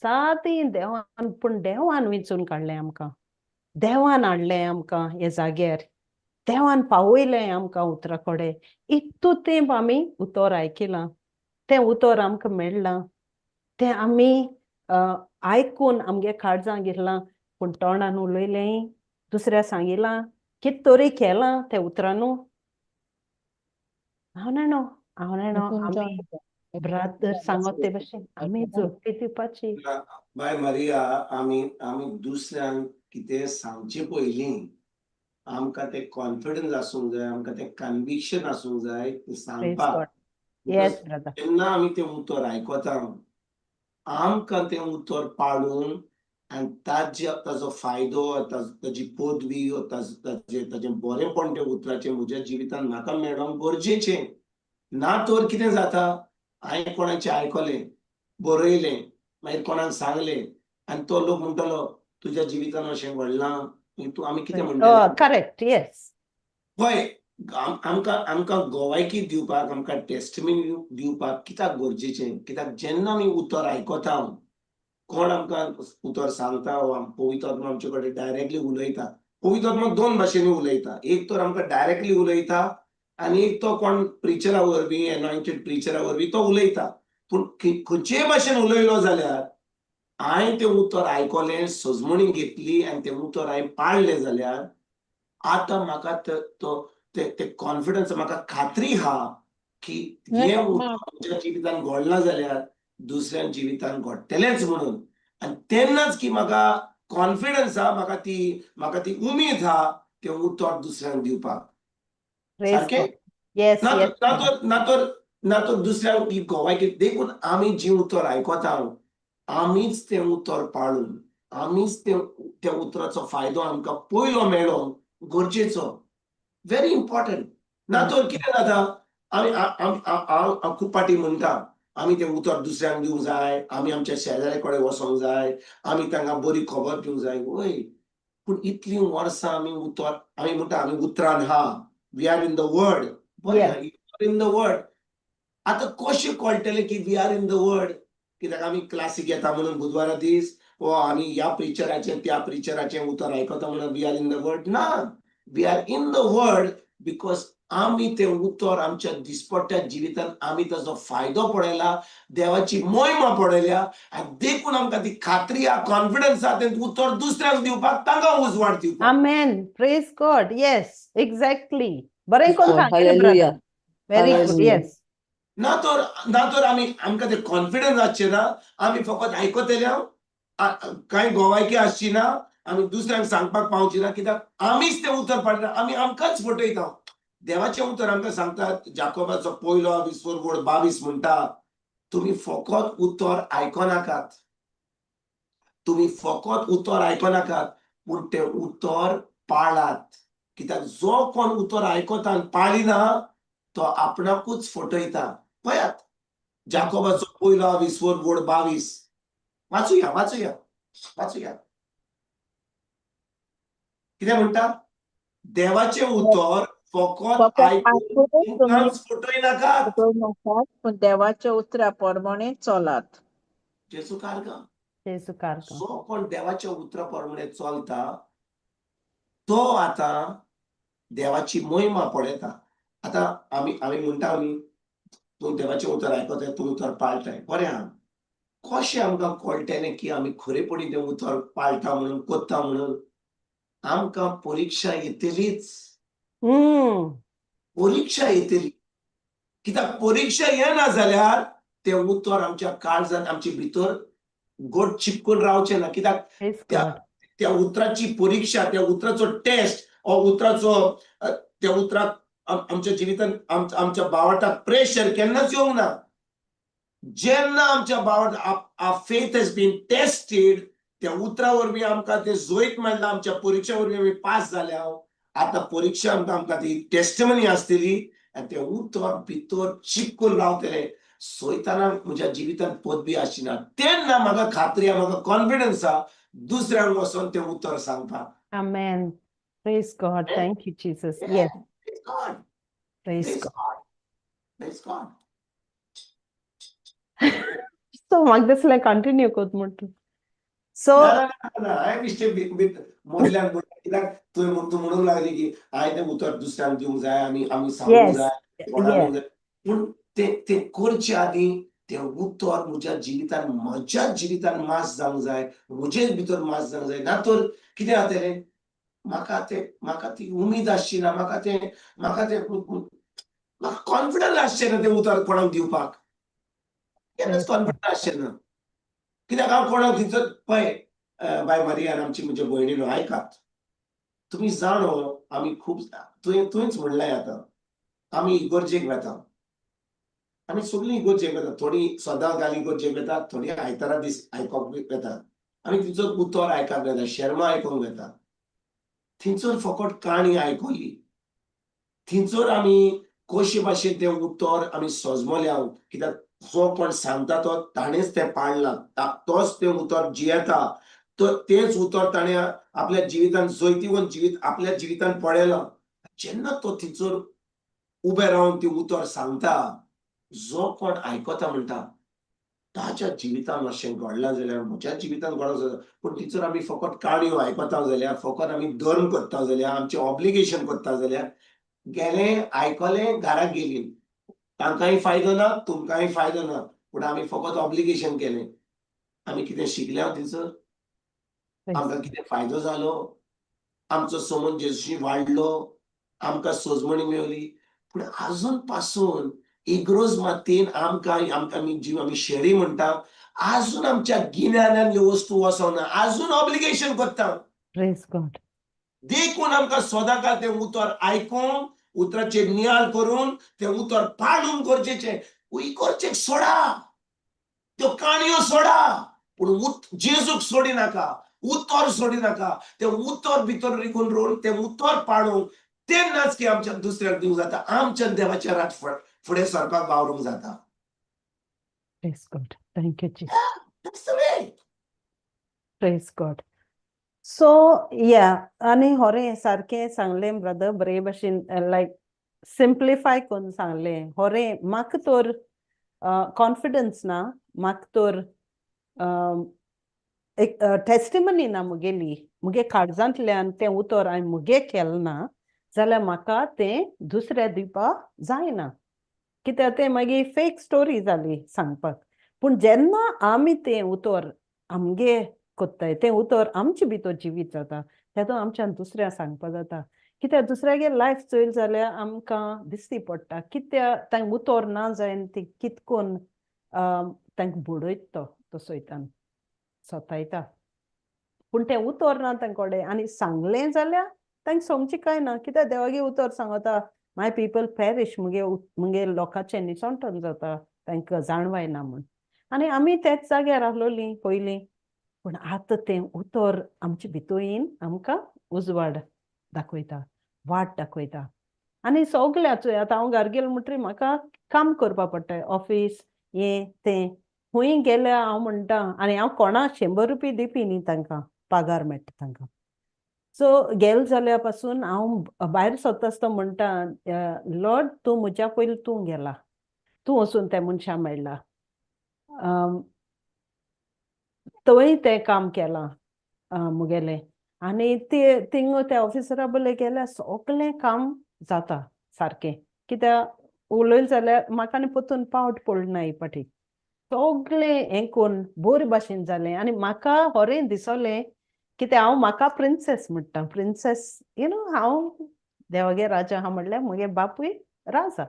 S3: सादी. देवान, पूण देवान विंचून काडलें आमकां, देवान हाडलें आमकां हे जाग्यार, देवान पावयलें आमकां उतरा कडेन. इतू तेंप आमी उतर आयकिलां, तें उतर आमकां मेळ्ळां, तें आमी आयकून आमगे काळजां घेतलां, पूण तोंडान उलयलें, दुसऱ्या सांगिलां, कित तरी केलां ते उतरानू? हांव नेणो, हांव नेणो. आमी ब्रादर सांगत ते भशेन आमी जोडपी दिवपाची.
S2: बाय मारिया, आमी आमी दुसऱ्यांक कितें सांगचे पयलीं आमकां तें कॉन्फिडन्स आसूंक जाय, आमकां तें कन्विक्शन आसूंक जाय तें सांगपाक.
S3: Yes brother.
S2: जेन्ना आमी तें उतर आयकता, आमकां तें उतर पाळून आनी ताजे ताजो फायदो, ताजी पदवी, ताजें ताजें बरेंपण त्या उतराचें म्हज्या जिवितांत म्हाका मेळोंक गरजेचें. ना तर कितें जाता, हांवें कोणाचें आयकलें, बरयलें, मागीर कोणाक सांगलें आनी तो लोक म्हणटलो तुज्या जिवितान अशें घडलां, तूं आमी कितें म्हणटले?
S3: करेक्ट, येस.
S2: हय, आमकां आमकां गोवायकी दिवपाक, आमकां टेस्टिमनी दिवपाक कित्याक गरजेचें? कित्याक जेन्ना आमी उतर आयकता, कोण आमकां उतर सांगता वा पवित्र आत्मा आमचे कडेन डायरेक्टली उलयता. पवित्र आत्मा दोन भाशेंनी उलयता. एक तर आमकां डायरेक्टली उलयता आनी एक तो कोण प्रिचरा वरवीं, एनॉयंटेड प्रिचरा वरवीं तो उलयता. पूण खंयचेय भाशेन उलयलो जाल्यार हांवें तें उतर आयकलें, सजमणी घेतली आनी तें उतर हांवें पाळ्ळें जाल्यार आतां म्हाका तो ते कॉन्फिडन्स, म्हाका खात्री आहा की हें उतर म्हज्या जिवितान घडलां जाल्यार दुसऱ्या जिवितान घडटलेंच म्हणून. आनी तेन्नाच की म्हाका कॉन्फिडन्स आहा, म्हाका ती उमेद आहा तें उतर दुसऱ्यांक दिवपाक. सारकें?
S3: येस.
S2: ना तर ना तर ना तर दुसऱ्यांक ही गोवायकी. देखून आमी जी उतर आयकता, आमीच तें उतर पाळून, आमीच तें त्या उतराचो फायदो आमकां पयलो मेळोंक गरजेचो, व्हेरी इम्पॉर्टंट. ना तर कितें जाता, आमी हांव खूब फावटी म्हणटा, आमी तें उतर दुसऱ्यांक दिवंक जाय, आमी आमच्या शेजाऱ्या कडेन वचोंक जाय, आमी तांकां बरी खबर दिवंक जाय. वय, पूण इतलीं वर्सां आमी उतर, आमी म्हणटा आमी उतरान हा, we are in the word. बरें, इन the word. आतां कशें कळटलें की we are in the word? कित्याक आमी क्लासीक येता म्हणून बुधवारा दीस, वो आमी ह्या प्रिचराचें त्या प्रिचराचें उतर आयकता म्हणून we are in the word ना. We are in the word because आमी तें उतर आमच्या दिसपट्ट्या जिवितान आमी ताजो फायदो पळयला, देवाची मोहिमा पळयल्या आनी देखून आमकां ती खात्री आहा, कॉन्फिडन्स आहा तें उतर दुसऱ्यांक दिवपाक, तांकां उजवाड दिवपाक.
S3: आमेन. Praise God. Yes, exactly. बरें कोण सांगिल्लें brother.
S5: Hallelujah.
S3: Very good.
S5: Hallelujah.
S3: Yes.
S2: ना तर ना तर आमी आमकां ते कॉन्फिडन्स आसचे ना. आमी फकत आयकतले, कांय गोवायकी आसची ना, आमी दुसऱ्यांक सांगपाक पावची ना, कित्याक आमीच तें उतर पाळना, आमी आमकांच फटयता. देवाचें उतर आमकां सांगतात, जाकोबाचो पयलो विस्वर वड 22 म्हणटा, तुमी फकत उतर आयकनाकात, तुमी फकत उतर आयकनाकात, पूण तें उतर पाळात. कित्याक जो कोण उतर आयकता आनी पाळिना तो आपणाकूच फटयता. पळयात, जाकोबाचो पयलो विस्वर वड 22 वाचुया, वाचुया, वाचुया. कितें म्हणटा? देवाचें उतर फकत
S4: फकत
S2: आयकून
S4: आयकून तुमी
S2: तुमकांच फटयनाकात.
S4: फटोवनाकात, पूण देवाच्या उतरा प्रमाणे चलात.
S2: जेजू कारगा.
S3: जेजू कारगा.
S2: जो कोण देवाच्या उतरा प्रमाणे चलता तो आतां देवाची मोहिमा पळयता. आतां आमी आमी म्हणटा, आमी तूं देवाचें उतर आयकताय, तूं उतर पाळटाय, बरें आहा. कशें आमकां कळटलें की आमी खरेपणी तें उतर पाळटा म्हणून, कोत्ता म्हणून? आमकां परिक्षा येतलीच. परिक्षा येतली. कित्याक परिक्षा येना जाल्यार तें उतर आमच्या काळजान, आमचे भितर गोड चिपकून रावचें ना. कित्याक
S3: Praise
S2: त्या
S3: God.
S2: त्या उतराची परिक्षा, त्या उतराचो टेस्ट ओ उतराचो, त्या उतराक आमच्या जिवितान, आमच्या बावटाक प्रेशर केन्नाच येवंक ना. जेन्ना आमच्या बावट faith has been tested, त्या उतरा वरवीं आमकां तें जैत मेळ्ळां, आमच्या परिक्षा वरवीं आमी पास जाल्या. आतां परिक्षा आमकां आमकां ती टेस्टमनी आसतली आनी तें उतर भितर चिपकून रावतलें. सैतानाक म्हज्या जिवितांत पदवी आसची ना. तेन्ना म्हाका खात्री आहा, म्हाका कॉन्फिडन्स आहा दुसऱ्यांक वचोन तें उतर सांगपाक.
S3: Amen. Praise God. Thank you, Jesus. Yes.
S2: Praise God.
S3: Praise
S2: Praise
S3: God.
S2: God. Praise God.
S3: So म्हाका दिसलें कंटिन्यू कोत म्हण तूं. सो
S2: ना ना ना ना, हांवें मिस्टेक मदल्यान म्हणलें, कित्याक तुवें तूं म्हणूंक लागली की हांवें तें उतर दुसऱ्यांक दिवंक जाय, आमी आमी सांगूंक जाय, कोणाक दिवंक जाय. पूण तें तें करचे आदीं तें उतर म्हज्या जिवितान, म्हज्याच जिवितान मास जावंक जाय, म्हजेच भितर मास जावंक जाय. ना तर कितें जातलें, म्हाका तें म्हाका ती उमेद आसची ना, म्हाका तें म्हाका कॉन्फिडन्स आसचें ना तें उतर कोणाक दिवपाक. केन्नाच कॉन्फिडन्स आसचें ना, कित्याक हांव कोणाक दिचो. पळय बाय मारियान, आमची म्हज्या भयणीनो, आयकात. तुमी जाणो, आमी खूब, तुवें तुवेंच म्हणलें, आतां आमी इगर्जेक वेता. आमी सगळीं इगर्जेक वेता. थोडीं सदां काल इगर्जेक वेता, थोडीं आयतारा दीस आयकोंक वेता. आमी थंयसर उतर आयकांक वेता, शेर्मांव आयकोंक वेता. थंयसर फकत काणी आयकली. थंयसर आमी कशे भाशेन तें उतर आमी सजमल्या, कित्याक जो कोण सांगता तो ताणेंच तें पाळ्ळां, तोच तें उतर जियेता, तो तेंच उतर ताणें आपल्या जिवितान जैतिवंत जिवीत आपल्या जिवितान पळयलां. जेन्ना तो थंयसर उबे रावन तें उतर सांगता, जो कोण आयकता म्हणटा, ताच्या जिवितान अशें घडलां जाल्यार म्हज्या जिवितान घडोंक जाता. पूण थंयसर आमी फकत काणयो आयकता जाल्यार, फकत आमी धर्म करता जाल्यार, आमचें ऑब्लिगेशन करता जाल्यार, गेले, आयकलें, घरा गेली, तांकांय फायदो ना, तुमकांय फायदो ना. पूण आमी फकत ऑब्लिगेशन केलें. आमी कितें शिकल्या थंयसर? आमकां कितें फायदो जालो? आमचो समज जेजूशी वाडलो? आमकां सोजमणी मेवली? पूण आजून पासून इग्रोज मातयेन आमकां आमकां आमी जी आमी शेरी म्हणटा, आजून आमच्या गिन्यानान ह्यो वस्तू वचना. आजून ऑब्लिगेशन करता.
S3: Praise God.
S2: देखून आमकां सदांकाळ तें उतर आयकून, उतराचेर नियाळ करून, तें उतर पाळून गरजेचें. इगर्जेक सोडा, त्यो काणयो सोडा, पूण जेजूक सोडी नाका, उतर सोडी नाका. तें उतर भितर रिगून रोवन तें उतर पाळूंक, तेन्नाच की आमच्या दुसऱ्याक दिवंक जाता, आमच्या देवाच्या रात फुडें सरपाक वावरूंक जाता.
S3: Praise God. Thank you, Jesus.
S2: That's the way.
S3: Praise God. So, yeah, आनी होरें सारकें सांगलें ब्रदर, बरे भशेन लायक सिम्प्लिफाय करून सांगलें. होरें म्हाका तर कॉन्फिडन्स ना, म्हाका तर एक टेस्टिमनी ना मुगेली. मुगे काळजांतल्यान तें उतर हांवें मुगे केलें ना जाल्यार म्हाका तें दुसऱ्या दिवपाक जायना, कित्याक तें मागीर फेक स्टोरी जाली सांगपाक. पूण जेन्ना आमी तें उतर आमगे कोत्ताय, तें उतर आमचे भितर जिवीत जाता, तेदो आमच्यान दुसऱ्या सांगपाक जाता. कित्याक दुसऱ्यागे लायफ चोयल जाल्यार आमकां दिश्टी पडटा, कित्याक तांकां उतर ना जायन ती कितकोन तांकां बुडयता, तो तो सैतान सतायता. पूण तें उतर ना तांचे कडेन आनी सांगलें जाल्यार तांकां समजूं कांय ना, कित्याक देवागे उतर सांगता, "माय पीपल पेरिश", मुगे मुगे लोकांचें निसणटन जाता तांकां जाणवाय ना म्हूण. आनी आमी त्याच जाग्यार आसलोलीं पयलीं, पूण आतां तें उतर आमचे भितर येवन आमकां उजवाड दाखयता, वाट दाखयता. आनी सगळ्या चोय, आतां हांव घरा गेलें म्हणटरीर म्हाका काम करपा पडटा, ऑफीस हें तें, खंय गेल्यार हांव म्हणटा, आनी हांव कोणाक 100 रुपया दिवपी न्ही, तांकां पगार मेळटा तांकां. सो गेल जाल्या पासून हांव भायर सरता आसतना म्हणटा, "लॉर्ड, तूं म्हज्या पयलीं तूं गेला, तूं वचून त्या मनशा मेळ्ळा, थंय तें काम केलां मुगेलें." आनी ते थिंग त्या ऑफिसरा बले गेल्यार सगळें काम जाता सारकें, कित्याक उलयलें जाल्यार म्हाका आनी परतून पावट पडना. ही पाटी सगळें हें करून बरे भाशेन जालें आनी म्हाका होरें दिसलें, कित्याक हांव म्हाका प्रिन्सेस म्हणटा, प्रिन्सेस you know. हांव देवागे राजा आहा म्हणल्यार मुगे बापूय राजा.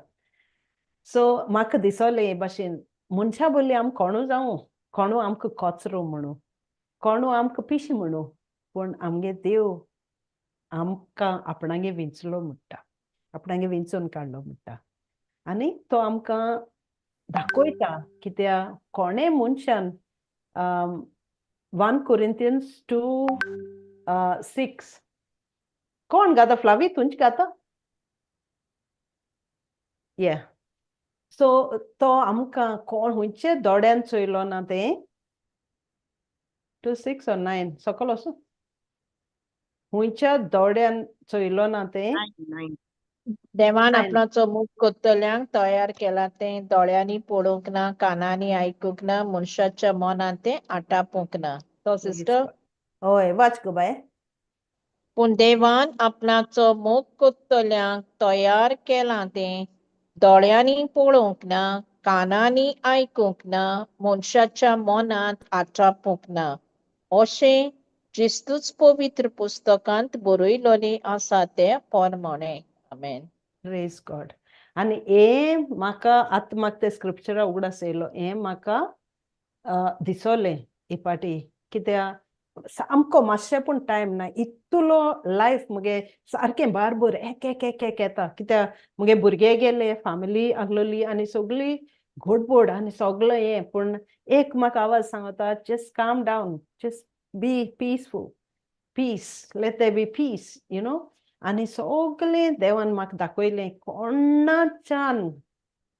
S3: सो म्हाका दिसलें हे भाशेन. मनशा बोली आम कोणू जावं, कोणू आमकां कचरो म्हणू, कोणू आमकां पिशी म्हणू, पूण आमगे देव आमकां आपणागे विंचलो म्हणटा, आपणागे विंचून काडलो म्हणटा. आनी तो आमकां दाखयता कित्या कोणें मनशान 1 Corinthians 2:6 कोण गाता? फ्लावी, तुंच गाता? ये सो तो आमकां कोण खंयचे दोड्यान चोयलो ना तें 2:6 or 9 सकल वचूं, खंयच्या दोड्यान चोयलो ना तें.
S5: 9.
S4: देवान
S3: 9.
S4: आपणाचो मोग कोत्तल्यांक तयार केला तें दोळ्यांनी पळोवंक ना, कानांनी आयकूंक ना, मनशाच्या मनांत तें आटापूंक ना. तो सिस्टर.
S3: हय, वाच गो बाय.
S4: पूण देवान आपणाचो मोग कोत्तल्यांक तयार केलां तें दोळ्यांनी पळोवंक ना, कानांनी आयकूंक ना, मनशाच्या मनांत आटापूंक ना, अशें जिस्तूच पवित्र पुस्तकांत बरयलोलें आसा तें पोरमोणें. आमेन.
S3: प्रेज गॉड. आनी हें म्हाका आतां म्हाका तें स्क्रिप्चरा उगडास येयलो. हें म्हाका दिसोलें हे पाटी कित्या सामको मातशें पूण टायम ना इतलो. लायफ मुगे सारकें बारबर एक एक एक एक येता कित्या मुगे भुरगे गेले, फॅमिली आसलोली आनी सगळी घोडबोड आनी सगळें हें. पूण एक म्हाका आवाज सांगता, "Just calm down, just be peaceful, peace, let there be peace." आनी सगळें देवान म्हाका दाखयलें, कोणाच्यान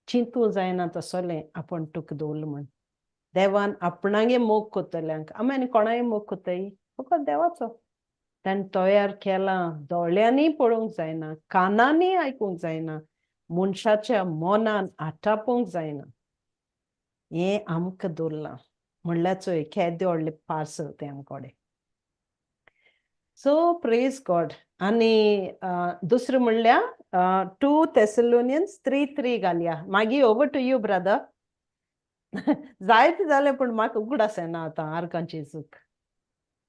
S3: चिंतूं जायना तसलें आपूण तुका दवरलें म्हण. देवान आपणागे मोग कोत्तल्यांक, आमी आनी कोणाय मोग कोत्ताय? फकत देवाचो. ताणें तयार केलां, दोळ्यांनी पळोवंक जायना, कानांनी आयकूंक जायना, मनशाच्या मनान आटापूंक जायना, हें आमकां दवरलां म्हणल्यार चोय केदें व्हडलें पार्सल तें आमकोडे. सो प्रेज गॉड. आनी दुसरें म्हणल्यार 2 Thessalonians 3:3 घालया. मागीर ओवर टू you brother. जायते जालें पूण म्हाका उगडास येना आतां. आर्गां जेजूक.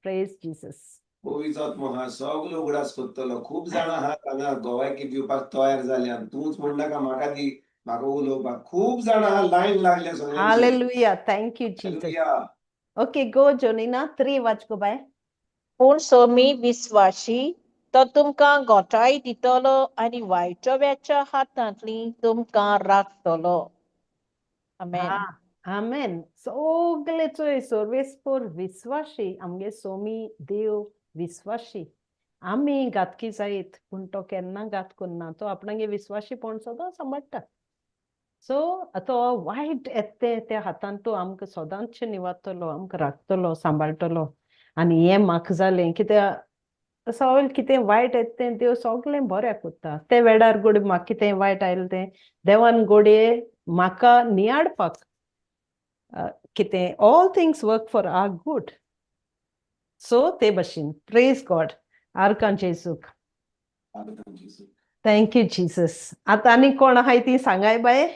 S3: Praise Jesus.
S2: पवित्र आहा, सगळे उगडास कोत्तलो. खूब जाणां आहा हांगा गोवायकी दिवपाक तयार जाल्यान. तूंच म्हणनाका, म्हाका दी, म्हाका उलोवपाक. खूब जाणां आहा, लायन लागल्या सगळ्यांची.
S3: Hallelujah. Thank you, Jesus.
S2: Hallelujah.
S3: Okay, go Jonina. 3 वाच गो बाय.
S4: पूण सोमी विस्वाशी, तो तुमकां गोठाय दितलो आनी वायटव्याच्या हातांतली तुमकां राखतलो. आमेन.
S3: आमेन. सगळे चोय, सर्वेस्पोर विस्वाशी. आमगे सोमी देव विस्वाशी. आमी घातकी जायत पूण तो केन्ना घात करना. तो आपणागे विस्वाशीपण सदां सांबाळटा. सो तो वायट येता त्या हातान तो आमकां सदांच निवारतलो, आमकां राखतलो, सांबाळटलो. आनी हें म्हाका जालें कित्याक सगळें कितें वायट येता तें देव सगळें बऱ्याक कोत्ता. ते वेळार गोडे म्हाका कितें वायट आयलें तें देवान गोडये म्हाका नियाळपाक कितें all things work for our good. So ते भशेन प्रेज गॉड. आर्गां जेजूक. Thank you Jesus. आतां आनी कोण आहाय ती सांगाय बाय.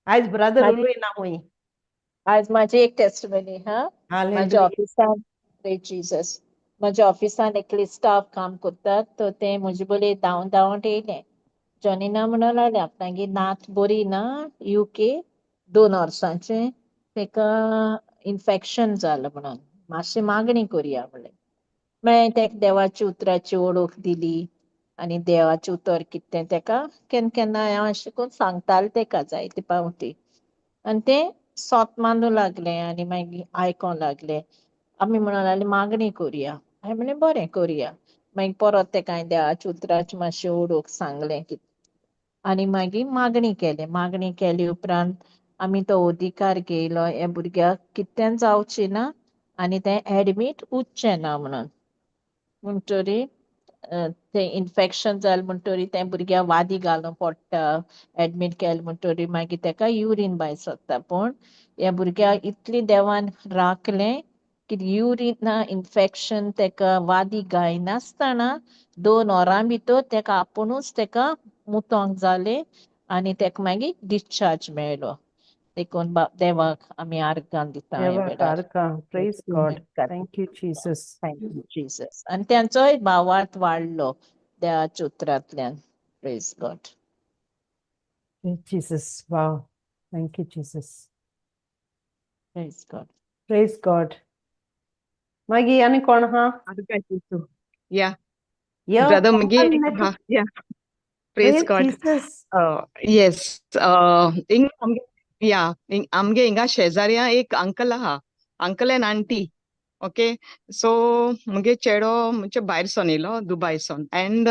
S3: आयज ब्रदर उलयना हुंय.
S4: आज माझी एक टेस्टमनी हा माझ्या
S3: Hallelujah.
S4: ऑफिसान. प्रेज जीसस. म्हज्या ऑफिसान एकली स्टाफ काम करतात, तर ते म्हजे बोले धांवन धांवन येयले. जॉनिना म्हणून लागले, आपणागे नात बरी ना युके, 2 वर्सांचे, तेका इन्फेक्शन जालां म्हणून मातशें मागणी करुया म्हणलें. मागीर तेका देवाच्या उतराची ओळख दिली आनी देवाचें उतर कितें तें तेका केन्ना केन्ना हांव अशें करून सांगतालें तेका जायते पावटी. आनी तें सोत मानूं लागलें आनी मागीर आयकों लागलें. आमी म्हणूंक लागले, मागणी करुया. हांवें म्हणलें, बरें, करुया. मागीर परत तेका हांवें देवाच्या उतराची मातशें ओळख सांगलें आनी मागीर मागणी केलें. मागणी केली उपरांत आमी तो अधिकार घेयलो, ह्या भुरग्याक कितेंच जावचें ना आनी तें एडमीट उरचें ना म्हणून. म्हणटरी तें इन्फेक्शन जालें म्हणटरी तें भुरग्याक वादी घालूंक पडटा. एडमीट केलें म्हणटरी मागीर तेका युरीन भायर सरता. पूण ह्या भुरग्याक इतली देवान राखलें की युरीन इन्फेक्शन तेका वादी घायनासतना 2 वरां भितर तेका आपुणूच तेका मुतोंक जालें आनी तेका मागीर डिस्चार्ज मेळ्ळो. देखून देवाक आमी आर्गां दिता ह्या
S3: देवाक
S4: वेळार.
S3: आर्गां. Praise God. Thank you Jesus.
S4: Thank you Jesus. आनी त्यांचोय भावार्थ वाडलो देवाच्या उतरांतल्यान. Praise God.
S3: Jesus. Wow, thank you Jesus.
S4: Praise God.
S3: Praise God. मागीर आनी कोण आहा?
S5: Yeah,
S3: yo
S5: brother मुगे
S3: कोण
S5: हा, yeah, praise
S3: praise
S5: God.
S3: Jesus.
S5: Yes, इंग आमगे या इंग आमगे हिंगा शेजाऱ्या एक अंकल आहा, uncle and aunty. Okay, so मुगे चेडो म्हणजे भायर सोन येयलो दुबाय सोन एंड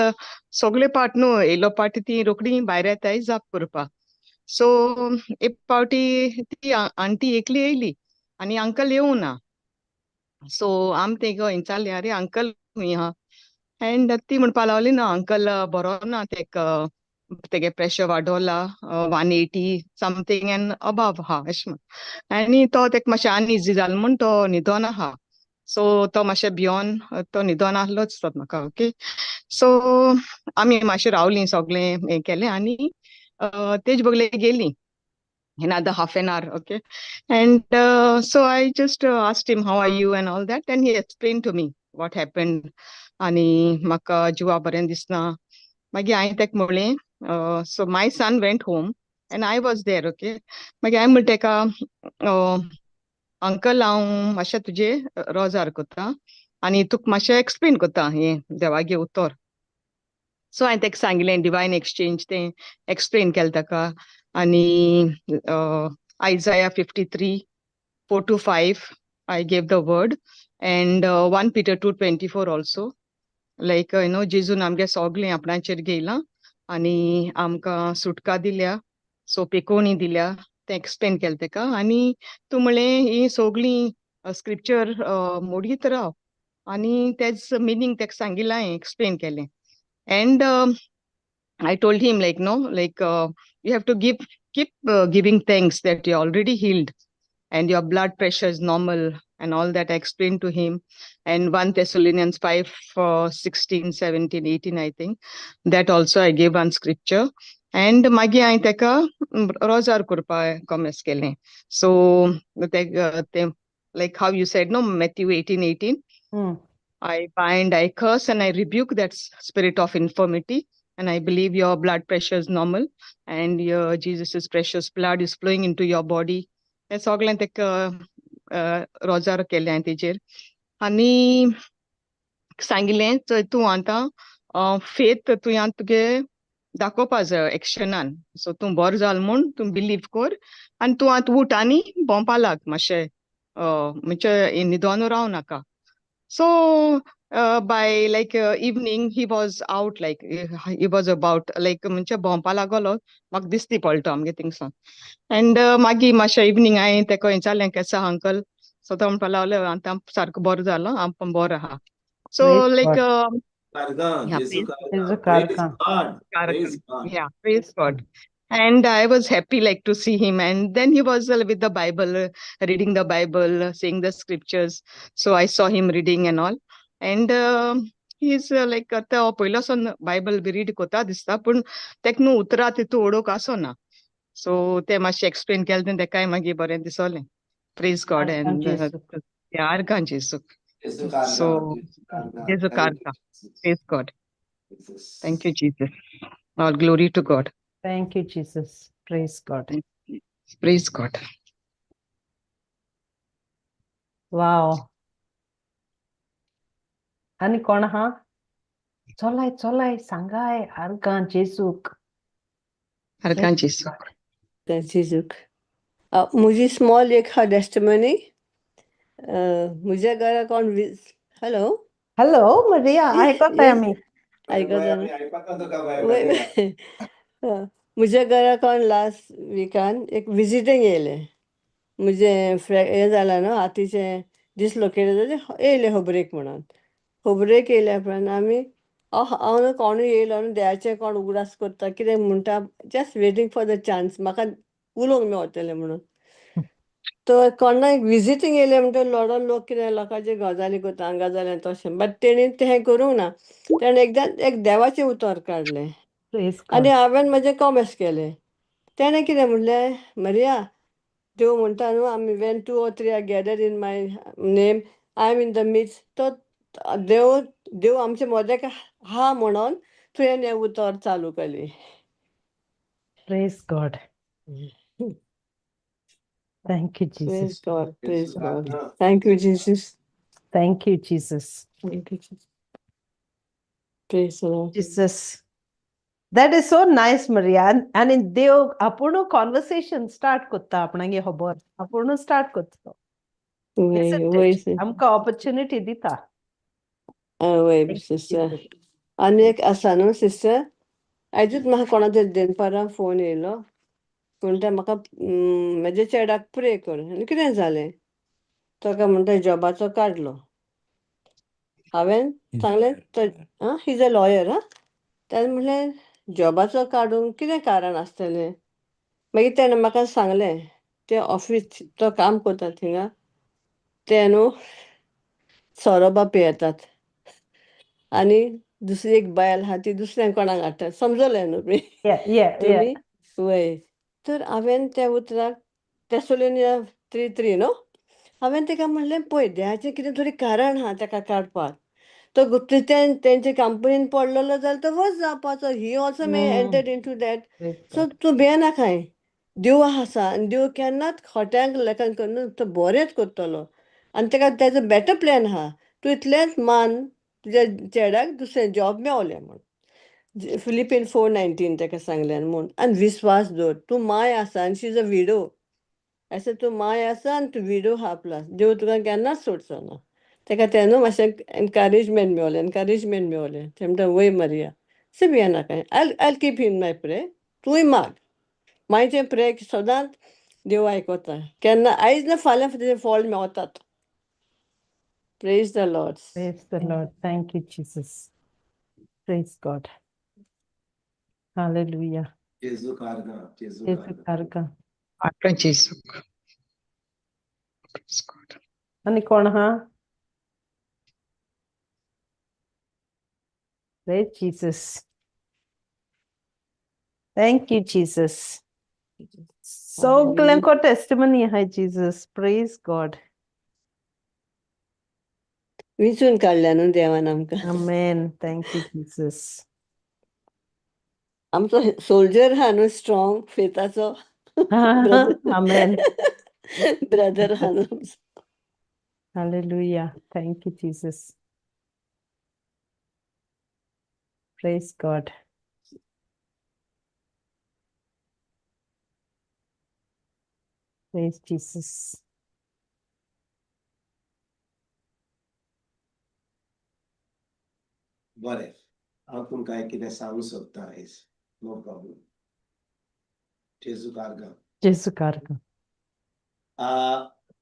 S5: सगळे पाट न्हू येयलो पाटी ती रोखडी भायर येताय जाप करपा. सो एक पावटी ती आंटी एकली येयली आनी अंकल येवना. सो आम तेंका विचारलें, आरे अंकल खंय आहा? एंड ती म्हणपा लागली, ना अंकल बरो ना, तेका तेगे प्रेशर वाडोला, 180 समथींग एंड अबाव आहा अशें म्हण. आनी तो तेका मातशें अनइजी जालो म्हूण तो न्हिदोन आहा. सो तो मातशें भियोन तो न्हिदोन आहलोच तो म्हाका. ओके, सो आमी मातशें रावलीं, सगळें हें केलें आनी तेज बगले गेलीं another half an hour. Okay, and so I just asked him, how are you and all that, and he explained to me what happened. आनी म्हाका जिवा बरें दिसना. मागीर हांवें ताका म्हणलें, so my son went home and I was there. Okay, मागीर हांवें म्हणलें ताका, अंकल, हांव मातशें तुजें रोजार करता आनी तुका मातशें एक्सप्लेन करता हें देवागे उतर. सो हांवें ताका सांगलें, डिवायन एक्सचेंज तें एक्सप्लेन केलें ताका आनी Isaiah 53:4 to 5 I gave the word, and 1 Peter 2:24 also, like जेजून आमगे सगळें आपणाचेर घेयलां आनी आमकां सुटका दिल्या, सोंपेकोणी दिल्या, तें एक्सप्लेन केलें ताका. आनी तूं म्हणलें ही सगळीं स्क्रिप्चर मोडीत राव आनी तेज मिनींग ताका सांगिल्लें हांवें, एक्सप्लेन केलें. And I told him, like, no, like, you have to give keep giving thanks that you're already healed and your blood pressure is normal and all that. I explained to him. And 1 Thessalonians 5, 16, 17, 18, I think. That also I gave one scripture. And मागीर हांवें ताका रोजार करपा कॉमेस केलें. So ते like how you said, no, Matthew 18:18. I bind, I curse, and I rebuke that spirit of infirmity. And I believe your blood pressure is normal and your Jesus's precious blood is flowing into your body. हें सगळें ताका रोजार केलें हांवें तेजेर आनी सांगिल्लें, चोय तूं आतां फेथ तुवें आतां तुगे दाखोवपा जाय एक्शनान. सो तूं बरो जाल म्हूण तूं बिलीव कर आनी तूं आतां उठ आनी भोंवपा लाग मातशें, म्हणजे न्हिदोन राव नाका. So by like evening he was out, like he was about, like म्हणजे भोंवपा लागलो, म्हाका दिसती पडलो आमगे थिंगसान. एंड मागीर मातशें इवनींग हांवें ताका विचारलें, केसो आहा अंकल? सो तो म्हणपा लागलो, आतां सारको बरो जालो, हांव बरो आहा. So
S3: Praise
S5: like
S3: God.
S2: कारगां,
S5: Yeah,
S2: Jesu
S5: praise
S3: Jesu
S2: कारगां. Praise
S3: कारगां.
S2: God. Praise God.
S5: Yeah, praise God. And I was happy, like, to see him. And then he was with the Bible, reading the Bible, saying the scriptures. So I saw him reading and all. And he's like, तो पयलो सन Bible बी read कोता दिसता, पूण तेका न्हू उतरां तितू ओडोवंक आसना. सो ते मातशें एक्सप्लेन केलें तें ताकाय मागीर बरें दिसलें. Praise God.
S3: आर्गां
S5: and
S3: जेजूक.
S5: आर्गां जेजूक.
S2: Jesu कारगां.
S5: So
S2: Jesu कारगां.
S5: Jesu
S2: Thank you,
S5: कारगां.
S2: Jesus.
S5: Praise God.
S2: Jesus.
S5: Thank you, Jesus. All glory to God.
S3: Thank you, Jesus. Praise God.
S5: Praise God.
S3: Wow. आनी कोण आहा? चलाय चलाय, सांगाय आर्गां जेजूक.
S5: आर्गां जेजूक.
S6: जेजूक. म्हजी स्मॉल एक हा टेस्टिमनी. म्हज्या घरा कोण, हॅलो.
S3: हॅलो मरिया, आयकताय आमी.
S6: आयकता?
S2: आमी आयकता तुका बाय.
S6: वय.
S2: मारिया.
S6: म्हज्या घरा कोण लास्ट विकान एक विजिटींग येयलें. म्हजें हें जालां न्हू, हातीचें डिसलोकेट जालें, येयलें खबरेक म्हणून. खबरेक येयल्या उपरांत आमी हांव न्हू कोणूय येयलो न्हू, देवाचें कोण उगडास करता, कितें म्हणटा, just waiting for the chance म्हाका उलोवंक मेवतलें म्हणून. तर कोणाक विजिटींग येयलें म्हणटकीर लोडो लोक कितें लोकांच्यो गजाली करता, हांगा जालें तशें, बट तेणी तें करूंक ना. तेणें एकदां एक देवाचें उतर काडलें
S3: Praise
S6: आनी
S3: God.
S6: हांवें म्हजें कॉमेस केलें. तेणें कितें म्हणलें, मरिया, देव म्हणटा न्हू आमी, when two or three are gathered in my name, I am in the midst. तो देव देव आमचे मदें आहा म्हणून तुवें हें उतर चालू केलें.
S3: Praise God. Thank you, Jesus.
S6: Praise God, praise God.
S2: Ah.
S6: Thank you, Jesus.
S3: Thank you, Jesus.
S6: Thank you, Jesus. Praise the Lord.
S3: Jesus. That is so nice, Maria. आनी देव आपूण कॉन्वर्सेशन स्टार्ट कोत्ता आपणागे खबर आपूण स्टार्ट कोत्ता.
S6: वय
S3: Isn't
S6: वय
S3: it? आमकां ऑपॉर्च्युनिटी दिता.
S6: वय
S3: Thank you,
S6: sister.
S3: Jesus.
S6: आनी एक आसा न्हू सिस्टर, आयजूच म्हाका कोणा तरी दनपारां फोन येयलो, म्हणटा म्हाका म्हज्या चेड्याक प्रे कर. आनी कितें जालें? तो काय म्हणटा जॉबाचो काडलो. हांवें सांगलें, तो आं he is a lawyer. आं, ताणें म्हणलें जॉबाचो काडूंक कितें कारण आसतलें? मागीर तेणें म्हाका सांगलें, तें ऑफीस तो काम करता थिंगा ते न्हू सोरोबा पियेतात आनी दुसरी एक बायल आहा ती दुसऱ्यांक कोणाक हाडटा. समजलें न्हू तुमी?
S3: Yeah.
S6: तुमी वय. तर हांवें त्या उतराक तेसोलेनिया 3:3 न्हू, हांवें ताका म्हणलें, पळय, देवाचें कितें तरी कारण आहा ताका काडपाक. तो तेंचे कंपनीन पडलेलो जाल्यार तो वच जावपाचो. He also may enter into that.
S3: Praise
S6: so
S3: God.
S6: तूं भियेनाकाय, देव आसा आनी देव केन्नाच खोट्यांक लेखन करून तो बरेंच करतलो आनी ताका तेजो बेटर प्लॅन आहा. तूं इतलेंच मान, तुज्या चेड्याक दुसरें जॉब मेवलें म्हूण. फिलिपियन 4:19 ताका सांगलें म्हूण. आनी विस्वास दवर, तूं माय आसा आनी she is a widow. अशें तूं माय आसा आनी तूं विडो आहा, प्लस देव तुका केन्नाच सोडचो ना. ताका तें न्हू मातशें एनकरेजमेंट मेवलें, एनकरेजमेंट मेवलें. तें म्हणटा, वय मरिया, अशें भियेनाका, I keep in my pray. तूंय माग. मायचें प्रे सदांच देव आयकता. केन्ना आयज ना फाल्यां तेजें फळ मेवतात. Praise the Lord.
S3: Praise the Lord. Thank you, Jesus. Praise God. Hallelujah.
S2: जेजू कारगा, जेजू
S3: जेजू
S2: कारगा.
S3: कारगा.
S5: आपणें जेजूक. Praise God.
S3: आनी कोण आहा? Praise Jesus. Thank you, Jesus. सगल्यांको testimony आहाय Jesus. Praise God.
S6: विंचून काडल्या न्हू देवान आमकां.
S3: Amen. Thank you, Jesus.
S6: आमचो सोल्जर आहा न्हू स्ट्रॉंग फेताचो.
S3: Amen.
S6: Brother आहा न्हू आमचो.
S3: Hallelujah. Thank you, Jesus. Praise God. Praise Jesus.
S2: बरें, हांव तुमकां एक कितें सांगूंक सोदतां आयज. No problem. जेजू कारगा.
S3: जेजू कारगा.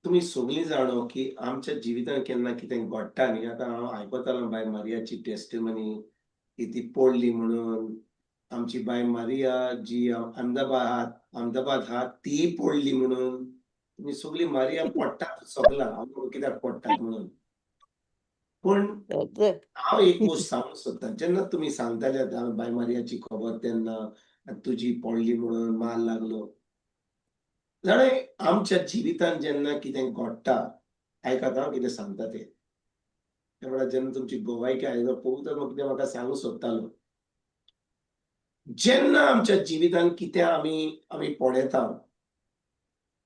S2: तुमी सगळीं जाणो की आमच्या जिवितांत केन्ना कितें घडटा न्ही. आतां हांव आयकतालो बाय मारियाची टेस्टिमनी की ती पडली म्हणून. आमची बाय मारिया जी अहमदाबाद अहमदाबाद आहा ती पडली म्हणून. तुमी सगळीं मारिया पडटात सगळां, हांव कित्याक पडटात म्हणून. पूण हांव एक गोश्ट सांगूंक सोदतां, जेन्ना तुमी सांगताले आतां बाय मारियाची खबर तेन्ना तुजी पडली म्हणून मार लागलो जाणा. आमच्या जिवितांत जेन्ना कितें घडटा, आयकात हांव कितें सांगता तें. त्या वेळार जेन्ना तुमची गोवायकी आयलो पवित्र कितें म्हाका सांगूंक सोदतालो, जेन्ना आमच्या जिवितांत कितें आमी पळयता,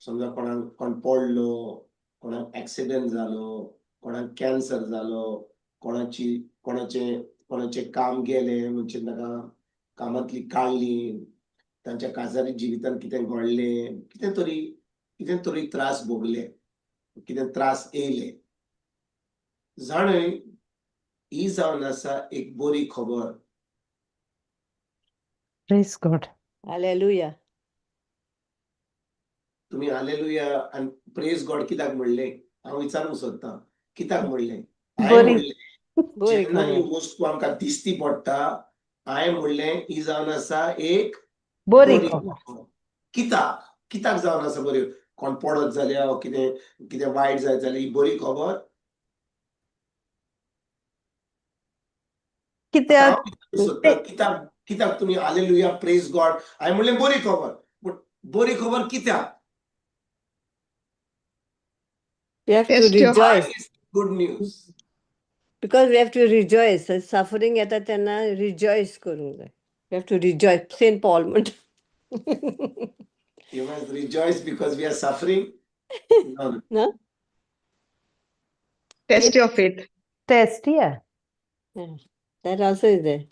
S2: समजा कोणाक कोण पडलो, कोणाक एक्सिडंट जालो, कोणाक कॅन्सर जालो, कोणाची कोणाचें कोणाचें काम गेलें, म्हणजे ताका कामांतली काडली, तांच्या काजारी जिवितांत कितें घडलें, कितें तरी त्रास भोगले, कितें त्रास येयले जाणय, ही जावन आसा एक बरी खबर.
S3: Praise God.
S6: Hallelujah.
S2: तुमी हालेलुया आनी प्रेज गॉड कित्याक म्हणलें? हांव विचारूंक सोदतां, कित्याक म्हणलें? हांवें
S3: बरी.
S2: म्हणलें,
S6: बरी
S2: जेन्ना ही
S6: खबर.
S2: वस्तू आमकां दिश्टी पडटा, हांवें म्हणलें, ही जावन आसा एक
S3: बरी
S2: बरी
S3: खबर.
S2: खबर. कित्याक जावन आसा बरी? कोण पडत जाल्यार वा कितें कितें वायट जायत जाल्यार ही बरी खबर?
S3: कित्याक?
S2: हांव विचारूंक सोदतां, कित्याक तुमी हालेलुया, प्रेज गॉड? हांवें म्हणलें बरी खबर, पूण बरी खबर कित्याक?
S6: We have to
S5: Test your
S6: rejoice.
S2: Good news.
S6: Because we have to rejoice. Suffering येता तेन्ना rejoice करूंक जाय. We have to rejoice. Saint Paul म्हणटा.
S2: You must rejoice because we are suffering. ना.
S6: ना.
S5: Test your faith.
S3: Test, yeah.
S6: That also is there.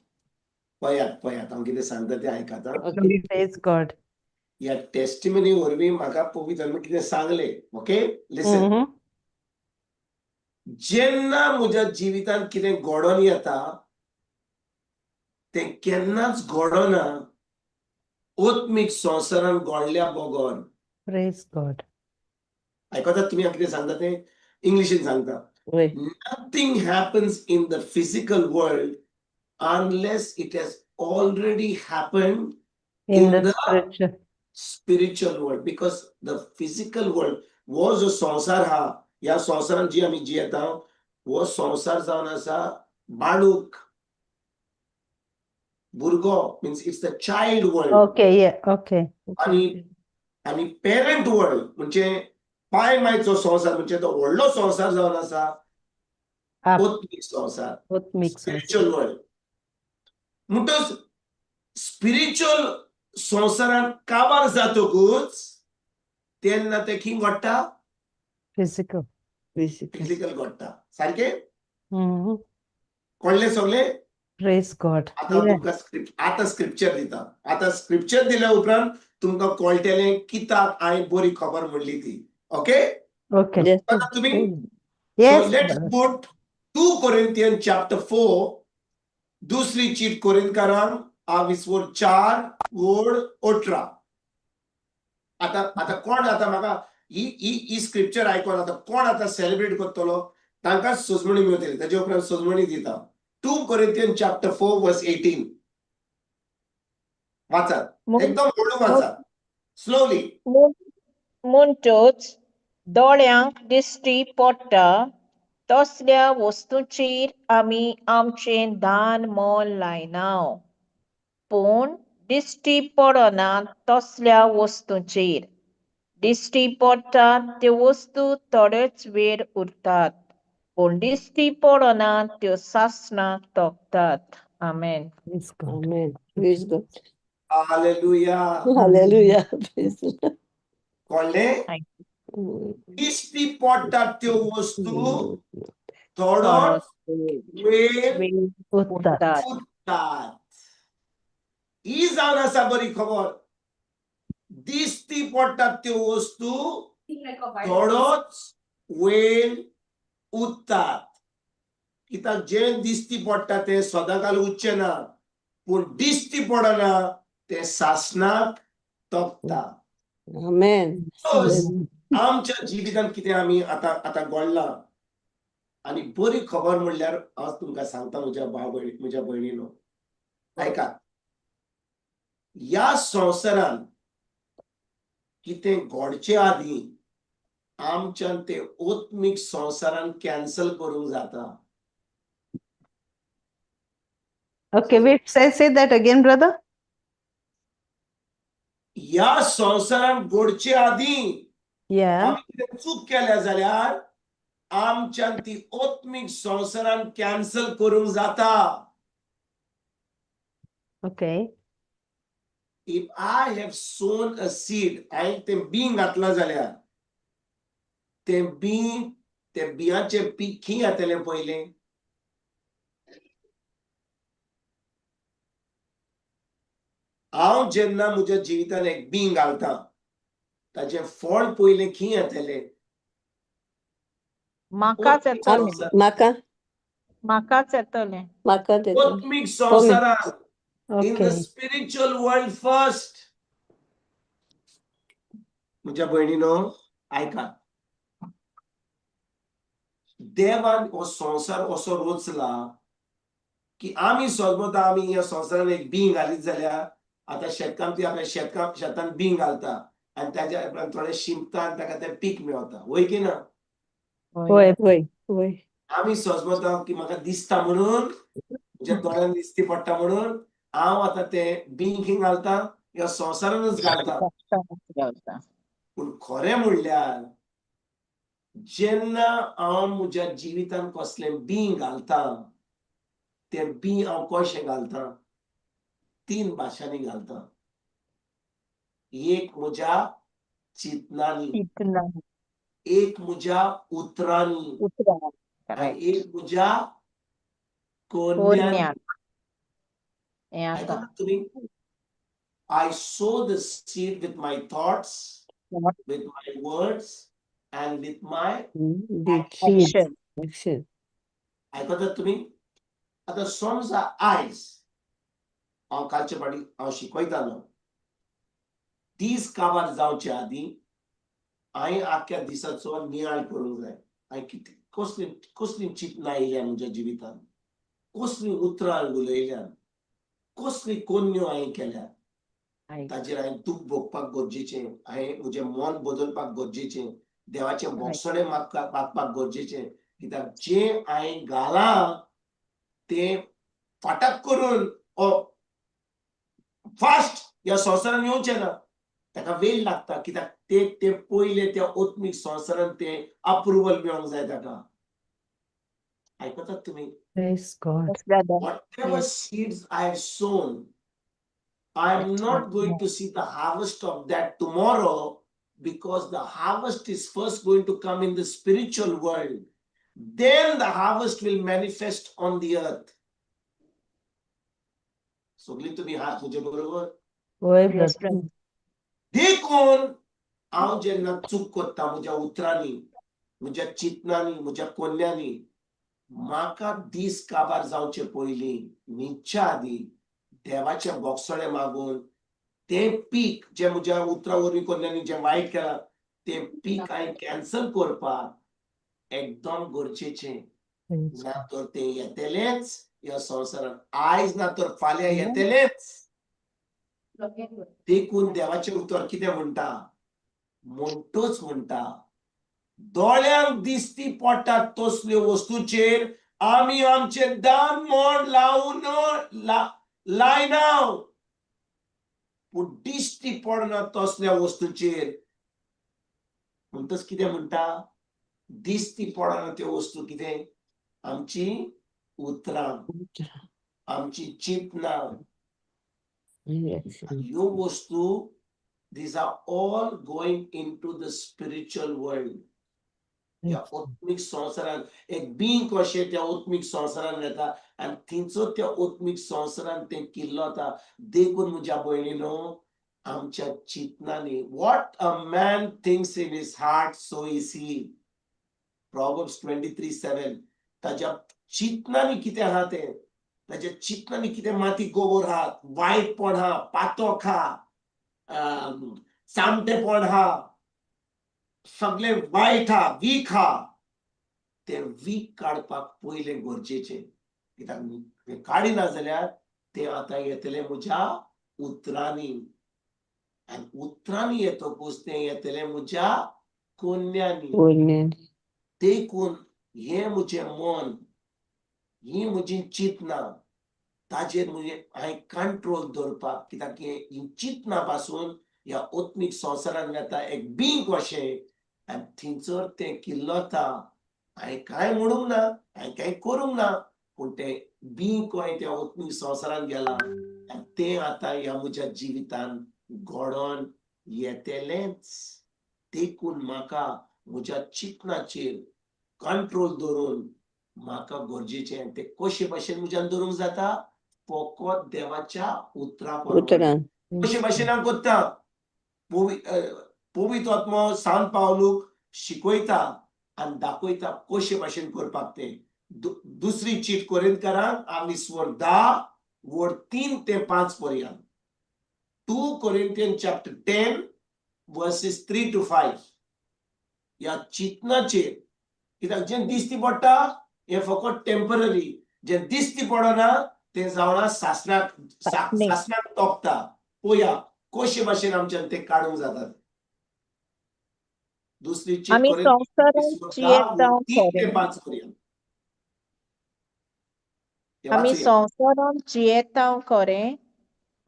S2: पळयात पळयात, हांव कितें सांगता तें आयकात आं.
S6: Okay.
S3: Praise God.
S2: ह्या टेस्टिमनी वरवीं म्हाका पवित्र आत्म्यान कितें सांगलें. Okay, listen. जेन्ना म्हज्या जिवितांत कितें घडोवन येता, तें केन्नाच घडना आत्मीक संवसारान घडल्या बगर.
S3: Praise God.
S2: आयकतात तुमी हांव कितें सांगता तें? इंग्लिशीन सांगता.
S6: वय.
S2: Nothing happens in the physical world unless it has already happened
S3: In
S2: in
S3: the
S2: the
S3: spiritual.
S2: Spiritual world, because the physical world हो जो संवसार हा, ह्या संवसारान जी आमी जियेता, हो संवसार जावन आसा बाळूक, भुरगो, means it's the child world.
S3: Okay, yeah, okay.
S2: आणि पेरंट वर्ल्ड म्हणजे पाय मायचो संवसार, म्हणजे तो व्हडलो संवसार जावन आसा
S3: Up,
S2: आत्मीक संवसार,
S3: आत्मीक संवसार.
S2: Spiritual world. म्हणटच स्पिरिच्युअल संवसारान काबार जातकूच तेन्ना तें खंय घडटा?
S3: Physical.
S6: Physical.
S2: Physical घडटा. सारकें?
S3: Mhm.
S2: कळ्ळें सगळें?
S3: Praise God.
S2: आतां तुमकां स्क्रिप्ट, आतां स्क्रिप्चर दिता. आतां स्क्रिप्चर दिल्या उपरांत तुमकां कळटलें कित्याक हांवें बरी खबर म्हणली ती. ओके?
S3: Okay.
S6: Yes.
S2: आतां तुमी
S3: Yes.
S2: So let's
S3: brother.
S2: put 2 Corinthians chapter 4, दुसरी चीट कोरिंथकारांक आवीस वर 4 वड 18. आता आता कोण आतां म्हाका ही ही ही स्क्रिप्चर आयकोन आतां कोण आतां सेलिब्रेट करतलो, तांकां सजमणी मेळटली. ताजे उपरांत सजमणी दिता. 2 Corinthian chapter 4 verse 18 वाचात. एकदम हळू वाचात, स्लोली.
S4: म्हणटच दोळ्यांक दिश्टी पडटा तसल्या वस्तूंचेर आमी आमचें दान मोल लायना, पूण दिश्टी पडना तसल्या वस्तूंचेर. दिश्टी पडटात त्यो वस्तू थोडोच वेळ उरतात, पूण दिश्टी पडना त्यो सासणाक तगतात. आमेन.
S3: Praise God.
S6: Amen. Praise God.
S2: Hallelujah.
S6: Hallelujah. Praise the Lord.
S2: कळ्ळें? दिश्टी पडटात त्यो वस्तू थोडोच वेळ
S4: वेळ
S3: उरतात.
S4: उरतात.
S2: उरतात. ही जावन आसा बरी खबर. दिश्टी पडटात त्यो वस्तू थोडोच वेळ उरतात. कित्याक जें दिश्टी पडटा तें सदांकाल उरचें ना, पूण दिश्टी पडना तें सासणाक तगता.
S6: Amen.
S2: आमच्या जिवितांत कितें आमी आतां आतां घडलां आनी बरी खबर म्हणल्यार हांव तुमकां सांगता, म्हज्या भाव भयणी, म्हज्या भयणीनो, आयकात. ह्या संवसारान कितें घडचे आदीं आमच्यान ते आत्मीक संवसारान कॅन्सल करूंक जाता.
S3: Okay, wait, say that again, brother.
S2: ह्या संवसारान घडचे आदीं आमी कितें चूक केल्या जाल्यार आमच्यान ती आत्मीक संवसारान कॅन्सल करूंक जाता. If I have sown a seed, हांवें तें बीं घातलां जाल्यार तें बीं, ते बियांचें पीक खंय येतलें पयलें? हांव जेन्ना म्हज्या जिवितान एक बीं घालता, ताचें फळ पयलें खंय येतलें?
S4: म्हाकाच येतलें.
S2: संवसार.
S6: म्हाका.
S4: म्हाकाच येतलें.
S6: म्हाका तेतून.
S2: आत्मीक संवसारान, in the spiritual world first. म्हज्या भयणीनो, आयका. देवान हो संवसार असो रचला की आमी समजता आमी ह्या संवसारान एक बीं घालीत जाल्यार, आतां शेतकामती आपल्या शेतकाम शेतान बीं घालता आनी ताच्या उपरांत थोडें शिंपता आनी ताका तें पीक मेळता, वय की ना?
S3: वय.
S6: वय वय.
S2: आमी समजता की म्हाका दिसता म्हणून, म्हज्या दोळ्यान दिसती पडटा म्हणून हांव आतां तें बीं खंय घालता? ह्या संवसारानूच घालता.
S4: घालता.
S2: पूण खरें म्हणल्यार जेन्ना हांव म्हज्या जिवितान कसलें बीं घालता, तें बीं हांव कशें घालता? तीन भाशांनी घालता. एक, म्हज्या चिंतनांनी.
S4: चिंतनां.
S2: एक म्हज्या उतरांनी
S4: उतरां
S2: आनी
S4: करेक्ट
S2: एक म्हज्या कोन्यांनी.
S4: कोरन्यान हें आसा.
S2: आयकता तुमी? I sow the seed with my thoughts, with my words, and with my
S4: action.
S6: Action.
S2: आयकतात तुमी? आतां समजा आयज हांव कालचे फाटी हांव शिकयतालो, दीस काबार जावचे आदीं हांवें आख्ख्या दिसाचो नियाळ करूंक जाय. हांवें कितें, कसलीं कसलीं चिंतनां येयल्या म्हज्या जिवितांत, कसलीं उतरां उलयल्यान, कसली कोन्न्यो हांवें केल्या, ताजेर हांवें दूख भोगपाक गरजेचें, हांवें म्हजें मन बदलपाक गरजेचें, देवाचें भोगसणें मागपाक गरजेचें. कित्याक जें हांवें घालां तें फाटाक करून फास्ट ह्या संवसारान येवचें ना, ताका वेळ लागता. कित्याक ते ते पयले त्या आत्मीक संवसारान ते अप्रुवल मेळोंक जाय ताका. आयकतात तुमी?
S3: Praise God.
S4: Yes, brother.
S2: Whatever seeds I have sown, I am not going to see the harvest of that tomorrow, because the harvest is first going to come in the spiritual world. Then the harvest will manifest on the earth. सगळीं तुमी हात म्हजे बरोबर?
S3: वय
S4: Yes,
S3: brother.
S4: brother.
S2: देखून हांव जेन्ना चूक करता म्हज्या उतरांनी, म्हज्या चिंतनांनी, म्हज्या कोन्यांनी, म्हाका दीस काबार जावचे पयलीं, न्हिदच्या आदीं देवाचें भोगसणें मागून तें पीक जें म्हज्या उतरां वरवीं, कोन्यांनी जें वायट केलां, तें पीक हांवें कॅन्सल करपाक एकदम गरजेचें.
S3: Praise
S2: ना तर तें येतलेंच ह्या संवसारांत, आयज ना तर फाल्यां येतलेंच. देखून देवाचें उतर कितें म्हणटा? म्हणटूच म्हणटा, दोळ्यांक दिसती पडटात तसल्यो वस्तूचेर आमी आमचें दान मन लावन लायना, पूण दिश्टी पडना तसल्या वस्तूचेर. म्हणटच कितें म्हणटा? दिश्टी पडना त्यो वस्तू कितें? आमची उतरां, आमची चिंतनां. ह्यो वस्तू, these are all going into the spiritual world. ह्या आत्मीक संवसारान एक बीं कशें त्या आत्मीक संवसारान येता आनी थंयचो त्या आत्मीक संवसारान तें किल्लता. देखून म्हज्या भयणीनो, आमच्या चिंतनांनी, what a man thinks in his heart, so is he, Proverbs 23:7. ताज्या चिंतनांनी कितें आहा तें, ताज्या चिंतनांनी कितें माती गोबोर आहा, वायटपण आहा, पातक आहा, चामटेपण आहा, सगळें वायट आहा, वीख आहा, तें वीख काडपाक पयलें गरजेचें. कित्याक तें काडिना जाल्यार तें आतां येतलें म्हज्या उतरांनी, आनी उतरांनी येतकूच तें येतलें म्हज्या कोन्यांनी. देखून हें म्हजें मन, ही म्हजी चिंतनां, ताजेर म्हजें हांवें कंट्रोल दवरपाक, कित्याक ही चिंतनां पासून ह्या आत्मीक संवसारान येता एक बीं कशें आनी थंयसर तें किल्लता. हांवें कांय म्हणूंक ना, हांवें कांय करूंक ना, पूण तें बीं खंय त्या आत्मीक संवसारान गेलां आनी तें आतां ह्या म्हज्या जिवितान घडोन येतलेंच. देखून म्हाका म्हज्या चिंतनाचेर कंट्रोल दवरून म्हाका गरजेचें. तें कशे भाशेन म्हज्यान दवरूंक जाता? फकत देवाच्या उतरा प्रमाणे.
S6: उतरान.
S2: कशे भाशेन हांव करता? पवित्र आत्मो सान पावलूक शिकयता आनी दाखयता कशे भाशेन करपाक तें. दुसरी चीट कोरिंतकारांक आमी स्वर 10 वर 3 ते 5 पर्यंत, 2 Corinthian chapter 10 verses 3 to 5. ह्या चिंतनाचेर, कित्याक जें दिश्टी पडटा हें फकत टेम्पररी, जें दिश्टी पडना तें जावना सासणाक.
S4: सासणीक.
S2: सासणाक तोपता. पळोवया कशे भाशेन आमच्यान ते काडूंक जातात. दुसरी चीट
S4: आमी
S2: कोरिंत
S4: संवसारांत
S2: 10
S4: जियेता
S2: वर 3 ते
S4: खरें
S2: 5 पर्यंत ते
S4: आमी
S2: वाचुया.
S4: संवसारांत जियेता खरें,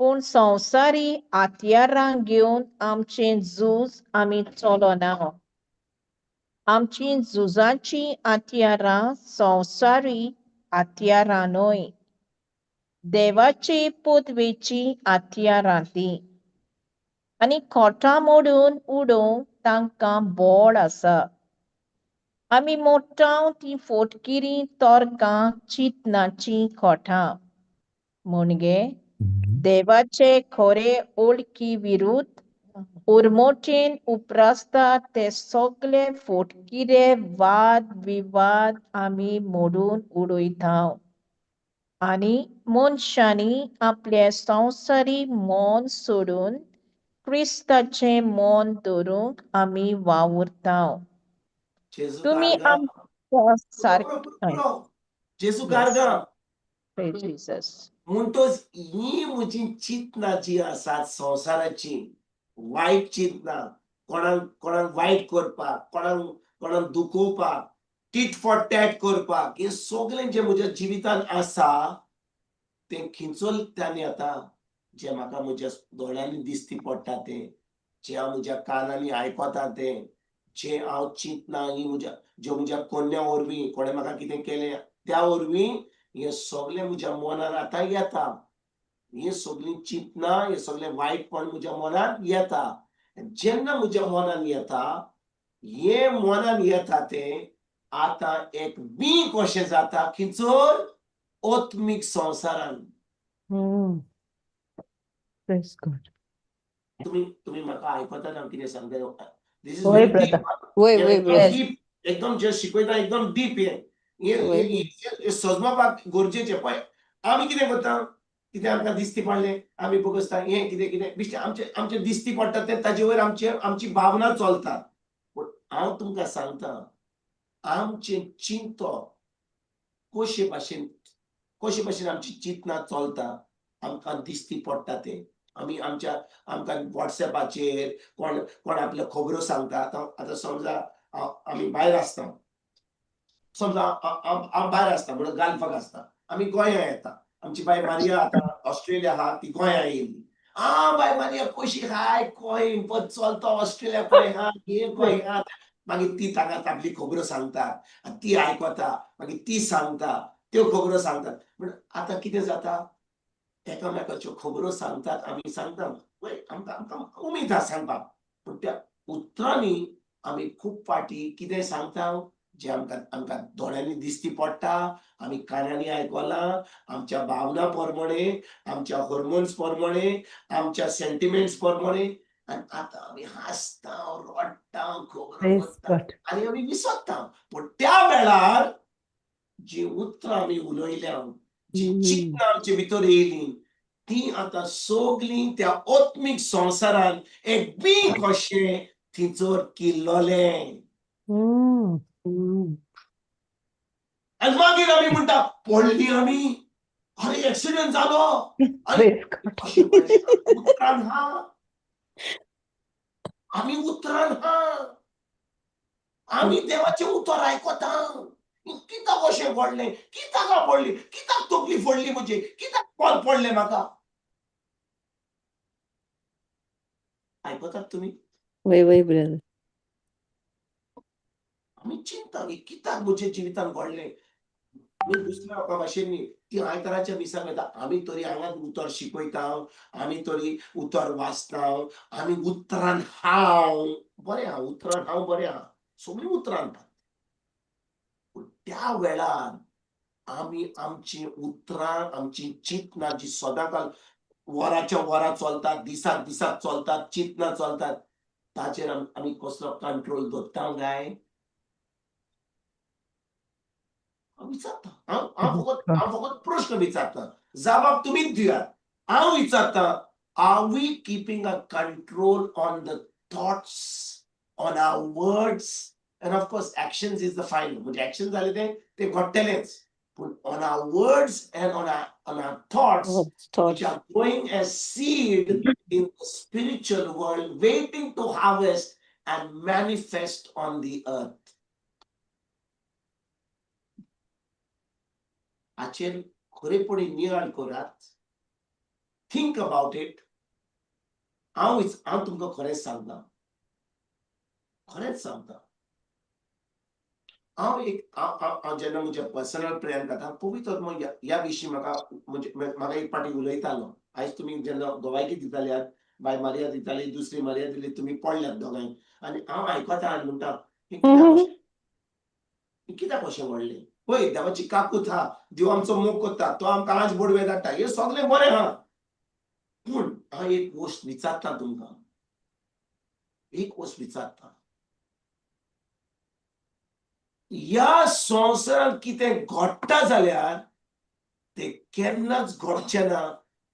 S4: पूण संवसारी हत्यारां घेवन आमचें झूज आमी चलना. आमची झुजाचीं हत्यारां संवसारी हत्यारां न्हय, देवाचे पदवेचीं हत्यारां तीं आनी खोटां मोडून उडोवंक तांकां बळ आसा. आमी मोडटाव तीं फोटकिरीं तर्कां चिंतनाचीं खोटां. म्हणगे देवाचे खरे ओळखी विरुद्ध उर्मोटेन उप्रासता ते सगळे फोटकिरे वाद विवाद आमी मोडून उडयता आनी मनशांनी आपलें संवसारी मन सोडून क्रिस्ताचें मन धरूंक आमी वावुरता.
S2: जेजू
S4: तुमी
S2: कारगा.
S4: आमकां सारकें.
S2: जेजू
S4: Yes.
S2: कारगा.
S4: Praise Jesus.
S2: म्हणटोच ही म्हजी चिंतनां जी आसात संवसाराची वायट चिंतनां, कोणाक कोणाक वायट करपाक, कोणाक कोणाक दुखोवपाक, टीट फॉर टॅट करपाक, हें सगळें जें म्हज्या जिवितांत आसा तें खिंचोल आतां जें म्हाका म्हज्या दोळ्यांनी दिसती पडटा तें, जें हांव म्हज्या कानांनी आयकता तें, जें हांव चिंतना ही म्हज्या ज्यो म्हज्या कोन्या वरवीं कोणें म्हाका कितें केलें त्या वरवीं हें सगळें म्हज्या मनान आतां येता. हें सगळीं चिंतनां, हें सगळें वायटपण म्हज्या मनान येता. जेन्ना म्हज्या मनान येता, हें मनान येता तें आतां एक बीं कशें जाता खंयसर आत्मीक संवसारान.
S3: Praise God.
S2: तुमी तुमी म्हाका आयकता हांव कितें सांगता? This is
S3: वय
S2: very
S3: brother.
S2: Deep.
S6: वय वय
S2: एकदम
S6: ब्रदर.
S2: डीप, एकदम जे शिकयता एकदम डीप. हें
S6: वय.
S2: हें सजमापाक गरजेचें. पळय आमी कितें करता, कितें आमकां दिसती पडलें आमी बगसता, हें कितें कितें बेश्टें आमचें आमचें दिसती पडटा तें ताजे वयर आमचे आमची भावना चलता. पूण हांव तुमकां सांगता, आमचें चिंतप कशे भाशेन, कशे भाशेन आमची चिंतनां चलता, आमकां दिसती पडटा तें आमी आमच्या आमकां वॉट्सॅपाचेर कोण कोण आपल्यो खबरो सांगता. आतां आतां समजा आमी भायर आसता, समजा हांव भायर आसता म्हणून गाल्फाक आसता, आमी गोंया येता, आमची बाय मारिया आतां ऑस्ट्रेलिया आहा, ती गोंया येयली. आ बाय मारिया कशी हाय, खंय पद चलता ऑस्ट्रेलिया, खंय आहा, हें खंय आहा. मागीर ती तांगा आपली खबरो सांगता आनी ती आयकता, मागीर ती सांगता, त्यो खबरो सांगतात. पूण आतां कितें जाता, एकामेकाच्यो खबरो सांगतात, आमी सांगता, वय आमकां आमकां उमेद आसा सांगपाक, पूण त्या उतरांनी आमी खूब फावटी कितें सांगता जें आमकां आमकां दोळ्यांनी दिसती पडटा, आमी कानांनी आयकलां, आमच्या भावना प्रमाणे, आमच्या हॉर्मोन्स प्रमाणे, आमच्या सेंटिमेंट्स प्रमाणे, आनी आतां आमी हांसता, रडटा, खबरो
S3: Praise
S2: करता
S3: God.
S2: आनी आमी विसरता. पूण त्या वेळार जी उतरां आमी उलयल्या, जी चिंतनां आमचे भितर येयलीं, ती आतां सगळीं त्या आत्मीक संवसारान एक बीं कशें थंयसर किल्ललें. आनी मागीर आमी म्हणटा पडली आमी, अरे एक्सिडंट जालो, अरे
S3: Praise God.
S2: कशें पडलें? उतरान हा आमी, उतरान हा आमी देवाचें उतर आयकता, कित्याक अशें घडलें, कित्याक पडली, कित्याक तकली फोडली म्हजी, कित्याक कोल पडलें म्हाका? आयकतात तुमी?
S6: वय वय ब्रदर.
S2: आमी चिंता की कित्याक म्हज्या जिवितान घडलें. आमी दुसऱ्या लोकां भाशेन न्ही, ती आयताराच्या मिसाक वयता, आमी तरी हांगाच उतर शिकयता, आमी तरी उतर वाचता, आमी उतरान हांव बरें आहा, उतरान हांव बरें आहा, सगळीं उतरान. पूण त्या वेळार आमी आमची उतरां, आमची चिंतनां जी सदांकाल वराच्या वरां चलतात, दिसाक दिसाक चलतात, चिंतनां चलतात, ताचेर आमी कसलो कंट्रोल दवरता काय? हांव विचारता, हांव हांव फकत हांव फकत प्रश्न विचारता, जबाब तुमीच दियात. हांव विचारता, are we keeping a control on the thoughts, on our words, and of course actions is the final, म्हणजे एक्शन जाले ते ते घडटलेच, पूण on our words and on our thoughts which
S6: thoughts
S2: are going as seed in the spiritual world, waiting to harvest and manifest on the earth. हाचेर खरेपणी नियाळ करात, think about it. हांव हांव तुमकां खरेंच सांगता, खरेंच सांगता, हांव एक हांव हांव हांव जेन्ना म्हज्या पर्सनल प्रेयर करता, पवित्र आत्मो ह्या विशीं म्हाका म्हणजे म्हाका एक पाटी उलयतालो. आयज तुमी जेन्ना गोवायकी दिताल्यात, बाय मारिया दिताली, दुसरी मारिया दिली, तुमी पडल्यात दोगांय, आनी हांव आयकता आनी म्हणटा, हें कित्याक अशें? कित्याक अशें घडलें? पळय, देवाची काकूत हा, देव आमचो मोग करता, तो आमकां आज बोडवे धाडटा, हें सगळें बरें हा. पूण हांव एक गोश्ट विचारता तुमकां, एक गोश्ट विचारता, ह्या संवसारांत कितें घडटा जाल्यार ते केन्नाच घडचें ना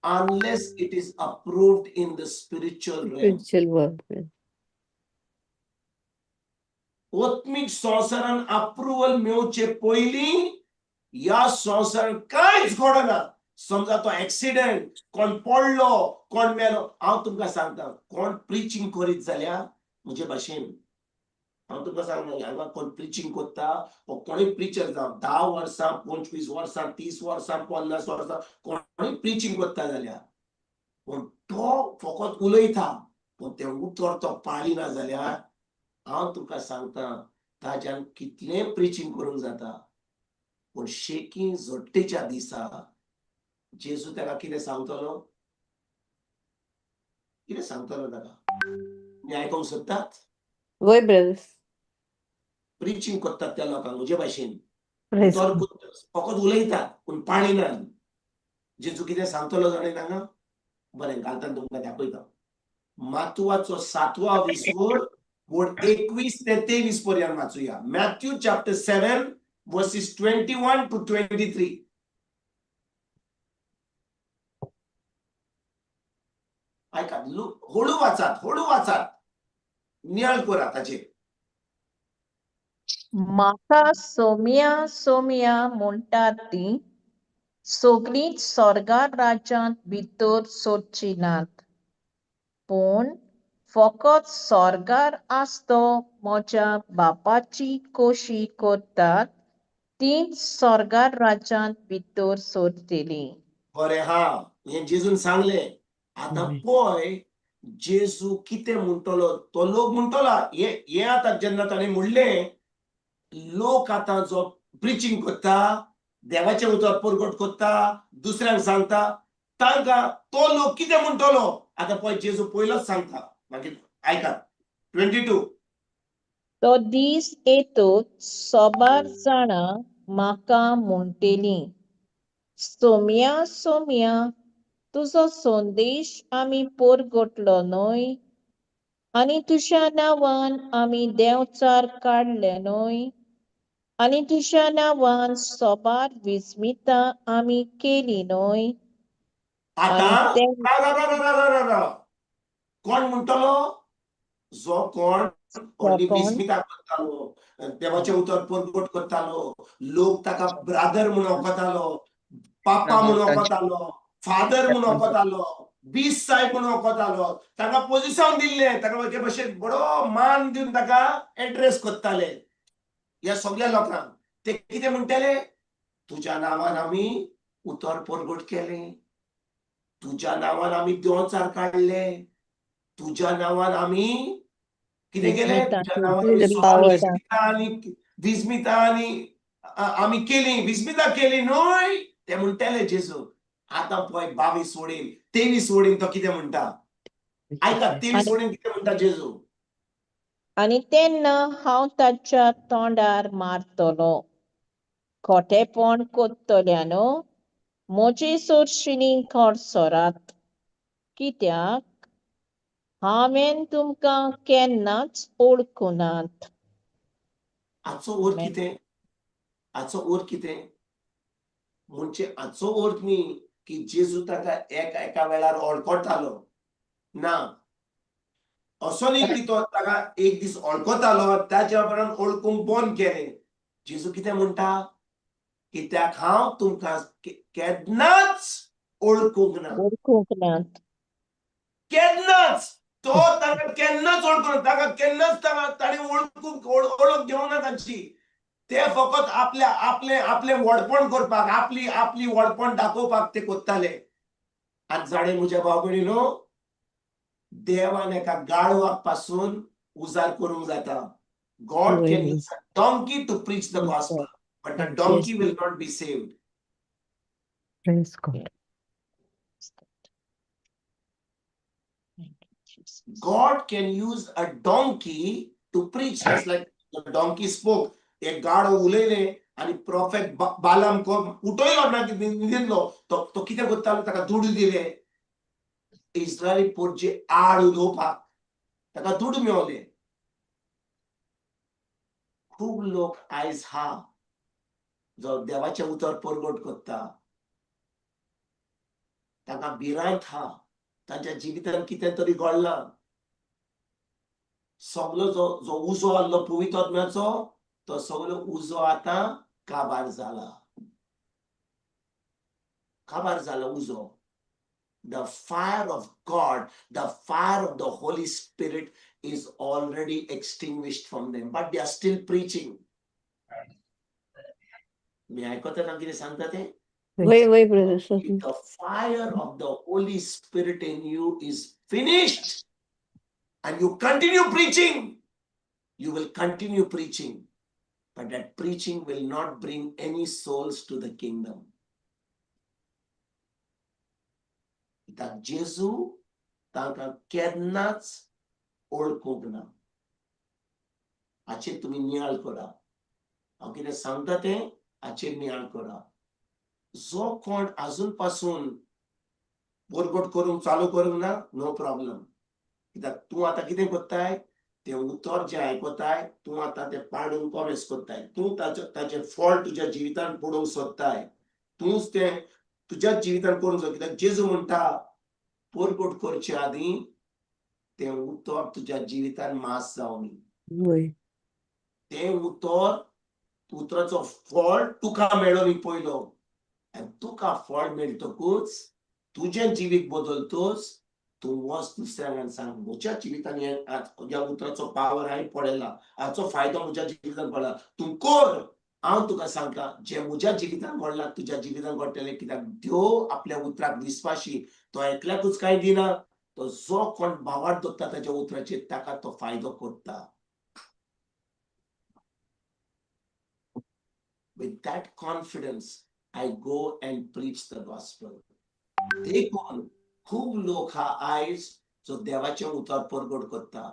S2: unless it is approved in the spiritual realm.
S6: Spiritual world.
S2: आत्मीक संवसारान अप्रुवल मेळचे पयलीं ह्या संवसारान कांयच घडना. समजा तो एक्सिडेंट, कोण पडलो, कोण मेलो, हांव तुमकां सांगता, कोण प्रिचींग करीत जाल्यार म्हजे भाशेन हांव तुमकां सांगता, हांगा कोण प्रिचींग करता वो कोणूय प्रिचर जावं, 10 वर्सां, 25 वर्सां, 30 वर्सां, 50 वर्सां कोणूय प्रिचींग करता जाल्यार, पूण तो फकत उलयता, पूण तें उतर तो पाळिना जाल्यार हांव तुका सांगता, ताज्यान कितलें प्रिचींग करूंक जाता, पूण शेकी झडटेच्या दिसा जेजू ताका कितें सांगतलो? कितें सांगतलो ताका? तुमी आयकोंक सोदतात?
S6: वय ब्रदर्स.
S2: प्रिचींग करतात त्या लोकांक म्हजे भाशेन
S3: Praise
S2: उतर
S3: God.
S2: फकत उलयतात पूण पाळिनात. जेजू कितें सांगतलो जाणा हांगा? बरें, घालता तुमकां दाखयता. मातुवाचो 7वो विसवोर बोर्ड 21 ते 23 पर्यंत वाचूया. Matthew chapter 7 verses 21 to 23. आयकात, हळू वाचात, हळू वाचात, नियाळ करात ताचेर.
S4: म्हाका सोम्या सोम्या म्हणटात ती सगळींच स्वर्गा राज्यांत भितर सरची नात, पूण फकत स्वर्गार आसतो म्हज्या बापाची खोशी करतात तींच स्वर्गा राज्यांत भितर सरतलीं.
S2: बरें हा, हें जेजून सांगलें. आतां पळय जेजू कितें म्हणटलो. तो लोक म्हणटलो हे हे आतां जेन्ना ताणें म्हणलें, लोक आतां जो प्रिचींग करता, देवाचें उतर परगट करता, दुसऱ्यांक सांगता, तांकां तो लोक कितें म्हणटलो? आतां पळय जेजू पयलोच सांगता, मागीर आयकात. 22.
S4: तो दीस येतूच सोबार जाणां म्हाका म्हणटलीं, सोम्या सोम्या, तुजो संदेश आमी परगटलो न्हय, आनी तुज्या नांवान आमी देंवचार काडले न्हय, आनी तुज्या नांवान सोबार विस्मितां आमी केली न्हय?
S2: आतां
S4: आनी ते
S2: राव राव राव राव राव राव. कोण म्हणटलो? जो कोण व्हडली
S4: कोण?
S2: विस्मिता करतालो, देवाचें उतर परगट करतालो, लोक ताका ब्रादर म्हूण वखतालो, पापा म्हूण वखतालो, फादर म्हूण वखतालो, बीस साहेब म्हूण वखतालो, ताका पोजिशन दिल्लें, ताका एके भशेन बरो मान दिवन ताका एड्रेस करताले ह्या सगळ्या लोकांक. ते कितें म्हणटाले? तुज्या नांवान आमी उतर परगट केलें, तुज्या नांवान आमी देंवचार काडले, तुज्या नांवान आमी कितें केलें?
S4: विस्मिता.
S2: तुज्या नांवान आमी
S6: The power.
S2: विस्मिता आनी विस्मिता आनी आमी केली, विस्मिता केली न्हय, ते म्हणटाले जेजू. आतां पळय 22 वडील 23 वडील तो कितें म्हणटा आयका. 23 वडील कितें म्हणटा जेजू?
S4: आनी तेन्ना हांव ताच्या तोंडार मारतलो, खोटेपण करतल्यानो, म्हजे सरशीं खर सरात, कित्याक हांवें तुमकां केन्नाच वळखुनात.
S2: हाचो अर्थ
S4: Amen.
S2: कितें? हाचो अर्थ कितें म्हणजे, हाचो अर्थ न्ही की जेजू ताका एका एका वेळार वळखतालो ना. असो न्ही की तो ताका एक दीस वळखतालो, ताच्या उपरांत वळखूंक बंद केलें. जेजू कितें म्हणटा? कित्याक हांव तुमकां केन्नाच वळखूंक ना.
S4: वळखूंक नात.
S2: केन्नाच तो ताका केन्नाच वळखूंक ना. ताका केन्नाच ताका ताणें वळखूंक वळख घेवंक ना तांची. ते फकत आपल्या आपले आपलें व्हडपण करपाक, आपली आपली व्हडपण दाखोवपाक ते करताले. आनी जाणें म्हज्या भाव भयणीनो, देवान एका गाळवाक पासून उजार करूंक जाता. God can use a donkey to preach the gospel, but the donkey will not be saved.
S3: Praise God.
S4: Thank you, Jesus.
S2: God can use a donkey to preach, just like the donkey spoke. एक गाडो उलयलें आनी prophet बालाम उठयलो ना न्हिदिल्लो. तो तो कितें करतालो, ताका दुडू दिले इस्रायली पोरजे आड उलोवपाक, ताका दुडू मेवले. खूब लोक आयज हा जो देवाचें उतर परगट करता, तांकां भिरांत हा, तांच्या जिवितांत कितें तरी घडलां. सगलो जो जो उजो आहलो पवित्र आत्म्याचो तो सगलो उजो आतां काबार जाला, काबार जाला उजो. The fire of God, the fire of the Holy Spirit is already extinguished from them, but they are still preaching. मी आयकता कितें सांगता तें?
S6: वय वय brother.
S2: If the fire of the Holy Spirit in you is finished and you continue preaching, you will continue preaching, but that preaching will not bring any souls to the kingdom. कित्याक जेजू तांकां केन्नाच ओळखूंक ना. हाचेर तुमी नियाळ करा. हांव कितें सांगता तें हाचेर नियाळ करा. जो कोण आजून पासून परगट करूंक चालू करूंक ना, नो प्रॉब्लम. कित्याक तूं आतां कितें करताय, तें उतर जें आयकताय तूं आतां तें पाडूंक कॉमेस करताय. तूं ताचें ताचें फॉल्ट तुज्या जिवितान पडोवंक सोदताय, तूंच तें तुज्याच जिवितान करूंक सोदता. कित्याक जेजू म्हणटा परगट करचे आदीं तें उतर तुज्या जिवितान मास जावनी.
S6: वय.
S2: तें उतर उतराचो फळ तुका मेळोनी न्ही पयलो, आनी तुका फळ मेळटकूच तुजें जिवीत बदलतूच तूं वच दुसऱ्यांक आनी सांग म्हज्या जिवितान ह्या उतराचो पावर हांवें पळयला, हाचो फायदो म्हज्या जिवितान पडला, तूं कर. हांव तुका सांगता जें म्हज्या जिवितान घडलां तुज्या जिवितान घडटलें. कित्याक देव आपल्या उतराक विस्वाशी, तो एकल्याकूच कांय दिना, तो जो कोण भावार्थ दवरता ताच्या उतराचेर ताका तो फायदो करता. With that confidence, I go and preach the gospel. देखून खूब लोक हा आयज जो देवाचें उतर परगट करता,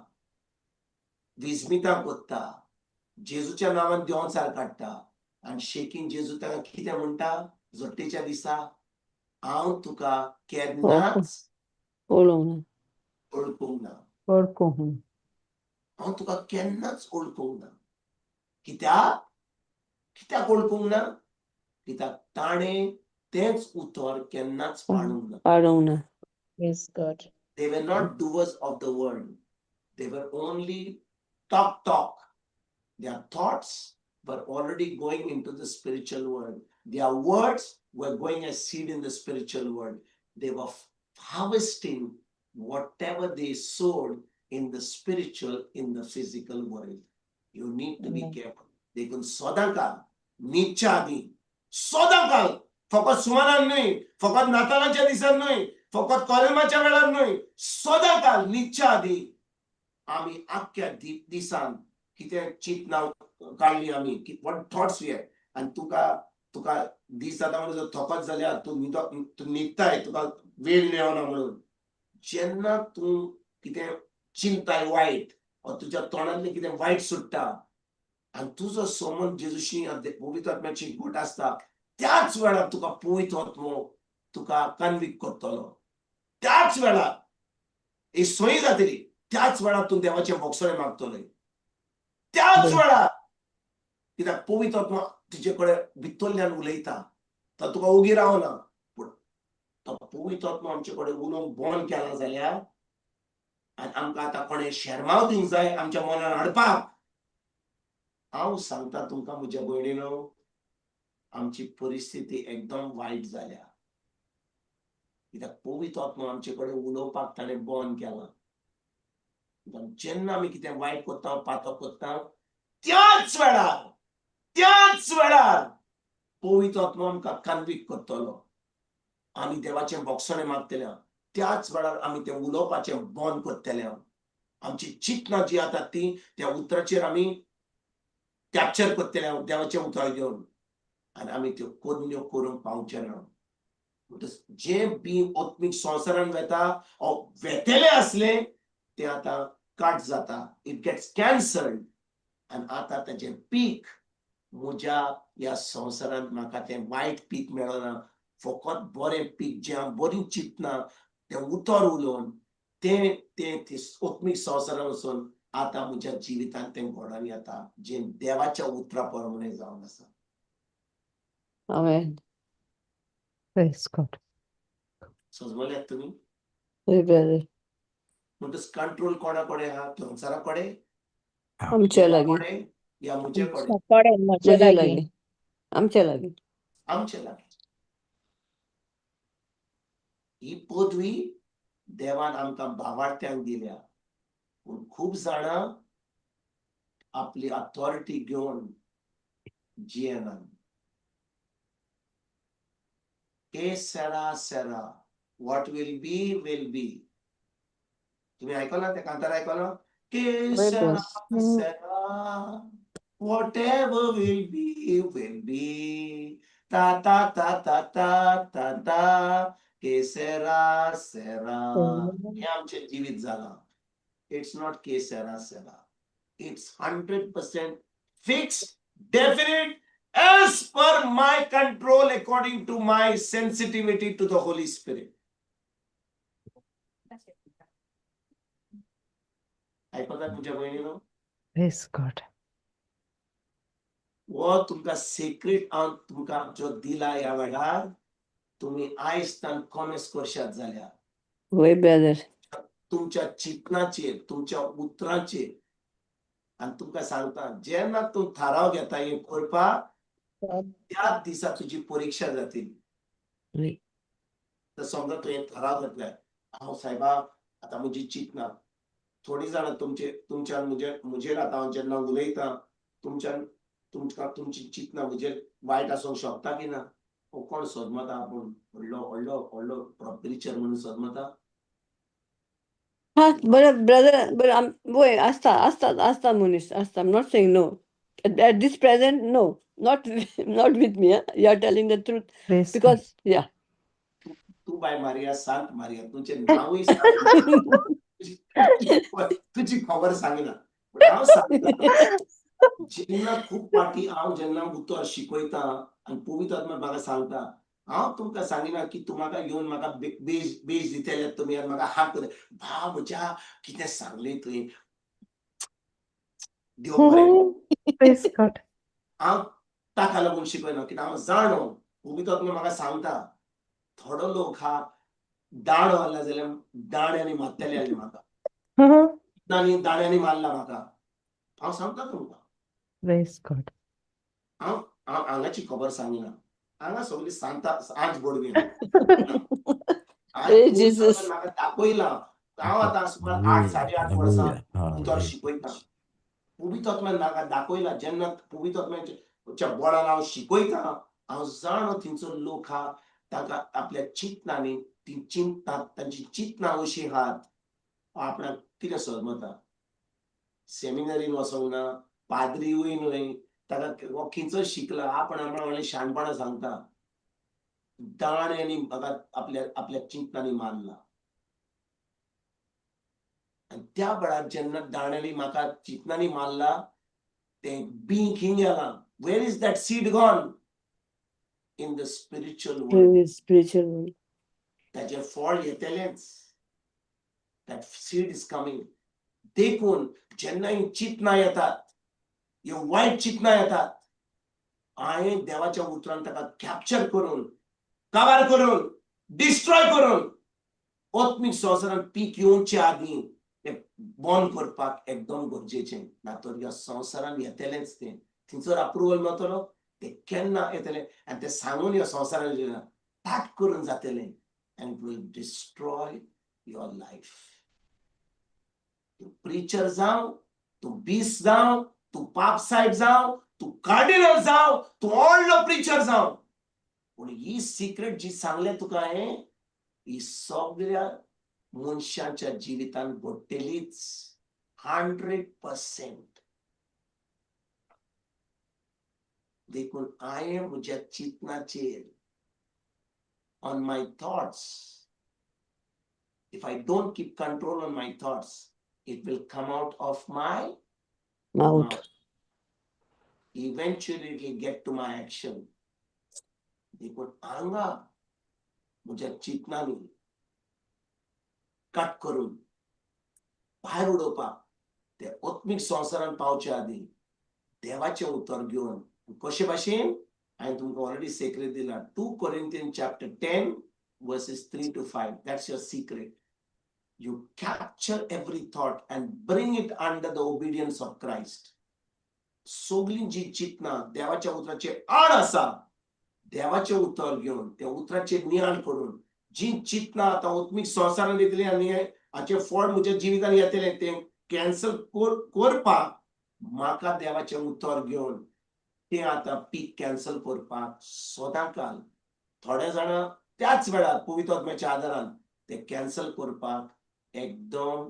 S2: विस्मितां करता, जेजूच्या नांवान देंवचार काडटा, आनी शेकीन जेजू ताका कितें म्हणटा झडटेच्या दिसा, हांव तुका केन्नाच
S6: वळोवंक ना,
S2: वळखूंक ना,
S3: वळखूंक.
S2: हांव तुका केन्नाच वळखूंक ना. कित्याक? कित्याक वळखूंक ना? कित्याक ताणें तेंच उतर केन्नाच पाळूंक ना.
S6: पाळूंक ना.
S4: Praise God.
S2: They were not doers of the word. They were only talk, talk. Their thoughts were already going into the spiritual world. Their words were going as seed in the spiritual world. They were harvesting whatever they sowed in the spiritual, in the physical world. You need to be
S4: Amen.
S2: careful. देखून सदांकाल न्हिदच्या आदीं, सदांकाल, फकत सुमारान न्हय, फकत नातालांच्या दिसान न्हय, फकत कोरेमाच्या वेळार न्हय, सदांकाल न्हिदच्या आदीं आमी आख्ख्या दिसान कितें चिंतना काडली आमी, what thoughts we had, आनी तुका तुका दीस जाता म्हणून थकत जाल्यार तूं न्हिदो, तूं न्हिदताय, तुका वेळ मेळना म्हणून. जेन्ना तूं कितें चिंताय वायट वा तुज्या तोंडांतलें कितें वायट सुट्टा आनी तुजो संबंद जेजूशी पवित्र आत्म्याची घट आसता, त्याच वेळार तुका पवित्र आत्मो तुका कन्विक्ट करतलो. त्याच वेळार ही सोयी जातली, त्याच वेळार तूं देवाचें बोगसणें मागतलें, त्याच वेळार. कित्याक पवित्र आत्मो तुजे कडेन भितरल्यान उलयता, तो तुका ओगी रावना. पूण तो पवित्र आत्मो आमचे कडेन उलोवंक बंद केला जाल्यार आनी आमकां आतां कोणें शेरमांव दिवंक जाय आमच्या मनान हाडपाक. हांव सांगता तुमकां म्हज्या भयणीनो, आमची परिस्थिती एकदम वायट जाल्या. कित्याक पवित्र आत्मो आमचे कडेन उलोवपाक ताणें बंद केलां. जेन्ना आमी कितें वायट करता, पातक करता, त्याच वेळार, त्याच वेळार पवित्र आत्मो आमकां कन्विक्ट करतलो. आमी देवाचें बोगसणें मागतले, त्याच वेळार आमी तें उलोवपाचें बंद करतले. आमची चिंतना जी आसा ती त्या उतराचेर आमी कॅप्चर करतले देवाचें उतर घेवन, आनी आमी त्यो करण्यो करूंक पावचे ना. जें बी आत्मीक संवसारान वेता वेतले आसले ते आतां कट जाता, it gets cancelled, आनी आतां ताजें पीक म्हज्या ह्या संवसारांत म्हाका तें वायट पीक मेळना, फकत बरें पीक जें हांव बरीं चिंतना तें उतर उलोवन तें तें आत्मीक संवसारांत वचून आतां म्हज्या जिवितांत तें घडोवन येता, जें देवाच्या उतरा प्रमाणे जावन आसा.
S6: आमेन.
S3: Praise God.
S2: सजमल्यात तुमी?
S6: हय ब्रदर.
S2: म्हणटच कंट्रोल कोणा कडेन आहा? संवसारा कडेन,
S6: आमच्या लागीं.
S2: कडेन या म्हजे कडेन?
S4: कडेन, म्हजे
S6: म्हज्या
S4: लागीं.
S6: लागीं, आमच्या लागीं.
S2: आमचे लागीं. ही पदवी देवान आमकां भावार्थ्यांक दिल्या, पूण खूब जाणां आपली अथॉरिटी घेवन जियेनात. Que sera sera, what will be will be. तुम्ही ऐकला ते कांतार ऐकलं? के
S6: हय
S2: सेरा
S6: brother.
S2: Sera, whatever will be will be, ta ta ta ta ta ta ta, que sera sera. हे आमचें जिवीत जालां. It's not que sera sera, it's 100% fixed, definite, as per my control, according to my sensitivity to the Holy Spirit. आयकतात तुमच्या भयणीनो?
S3: Praise God.
S2: हो तुमकां secret हांव तुमकां जो दिला ह्या वेळार, तुमी आयज तान कॉमेस करशात जाल्यार
S6: हय ब्रदर.
S2: तुमच्या चिंतनाचेर, तुमच्या उतरांचेर, आनी तुमकां सांगता, जेन्ना तूं थाराव घेता हें करपाक, त्याच दिसा तुजी परिक्षा जातली.
S6: हय.
S2: तर समजा तुवें थाराव घेतल्यार, हांव सायबा आतां म्हजी चिंतना, थोडीं जाणां तुमचे तुमच्यान म्हजेर आतां हांव जेन्ना उलयतां, तुमच्यान तुमकां तुमची चिंतना म्हजेर वायट आसूंक शकता की ना? हो कोण सोदमता आपूण व्हडलो व्हडलो व्हडलो प्रिचर म्हणून सोदमता.
S6: हा बरें ब्रदर, बरें. वय आसता, आसता, आसता, मनीस आसता. Not saying no at this present, no, not with me. You are telling the truth.
S3: Praise God.
S6: Because या.
S2: तूं बाय मारिया, सांत मारिया, तुमचें नांवूय सांत. तुजी खबर सांगिना, पूण हांव सांगता, जेन्ना खूब फावटी हांव जेन्ना उतर शिकयता आनी पवित्र आत्मा म्हाका सांगता, हांव तुमकां सांगिना की तूं म्हाका येवन म्हाका बेज बेज दितले तुमी आनी म्हाका हात कर, भाव म्हज्या, कितें सांगलें तुवें, देव बरें.
S3: Praise God.
S2: हांव ताका लागून शिकयना, कित्याक हांव जाणो पवित्र आत्मा म्हाका सांगता, थोडो लोक हा दांडो हाडला जाल्यार दांड्यांनी मारतले आसले म्हाका, आनी दांड्यांनी मारला म्हाका. हांव सांगता तुमकां.
S3: Praise God.
S2: हांव हांव हांगाची खबर सांगिना. हांगा सगळी सांता आज बोडवी.
S6: Praise Jesus.
S2: म्हाका दाखयलां. हांव आतां सुमार 8, 8.5 वर्सां उतर शिकयता. पवित्र आत्म्यान म्हाका दाखयला. जेन्ना पवित्र आत्म्याच्या बळान हांव शिकयता, हांव जाणो थंयचो लोक आहा तांकां आपल्या चिंतनांनी ती चिंतनात, तांची चिंतनां अशीं आहात, आपणाक कितें समजता, सेमिनरीन वचोंक ना, पाद्रीयूय न्हय, ताका हो खंयचो शिकला, आपण आमकां व्हडलें शाणपणां सांगता. दांड्यांनी म्हाका आपल्या आपल्या चिंतनांनी मारला आनी त्या वेळार जेन्ना दांड्यांनी म्हाका चिंतनांनी मारला, तें बीं खंय गेलां? Where is that seed gone? In the spiritual world.
S6: Spiritual world.
S2: ताजें फळ येतलेंच. That seed is coming. देखून जेन्ना ही चिंतनां येतात, ह्यो वायट चिंतनां येतात, हांवें देवाच्या उतरान ताका कॅप्चर करून, काबार करून, डिस्ट्रॉय करून, आत्मीक संवसारांत पीक येवचे आदीं तें बंद करपाक एकदम गरजेचें. ना तर ह्या संवसारांत येतलेंच तें. थंयसर अप्रुवल मेळटलो, ते केन्ना येतलें आनी तें सांगून ह्या संवसारान पाट करून जातलें and will destroy your life. तूं प्रिचर जावं, तूं बीस जावं, तूं पाप सायब जावं, तूं कार्डिनल जावं, तूं व्हडलो प्रिचर जावं, पूण ही सिक्रेट जी सांगलें तुका हांवें, ही सगळ्या मनशाच्या जिवितांत घडटलीच, 100%. देखून हांवें म्हज्या चिंतनाचेर, on my thoughts, if I don't keep control on my thoughts, it will come out of my
S6: mouth.
S2: Mouth. Eventually it will get to my action. देखून हांगा म्हज्या चिंतनांनी कट करून भायर उडोवपाक, ते आत्मीक संवसारांत पावचे आदी देवाचें उतर घेवन कशे भाशेन हांवें तुमकां ऑलरेडी सेक्रेट दिला, 2 Corinthian chapter 10 verses 3 to 5. That's your secret. You capture every thought and bring it under the obedience of Christ. सगळीं जी चिंतनां देवाच्या उतराचे आड आसा, देवाचें उतर घेवन त्या उतराचेर नियाळ करून जी चिंतनां आतां आत्मीक संवसारांत येतली आनी हाचें फळ म्हज्या जिवितान येतलें, तें कॅन्सल करपाक म्हाका देवाचें उतर घेवन तें आतां पीक कॅन्सल करपाक सदां काल थोड्या जाणां त्याच वेळार पवित्र आत्म्याच्या आदारान ते कॅन्सल करपाक एकदम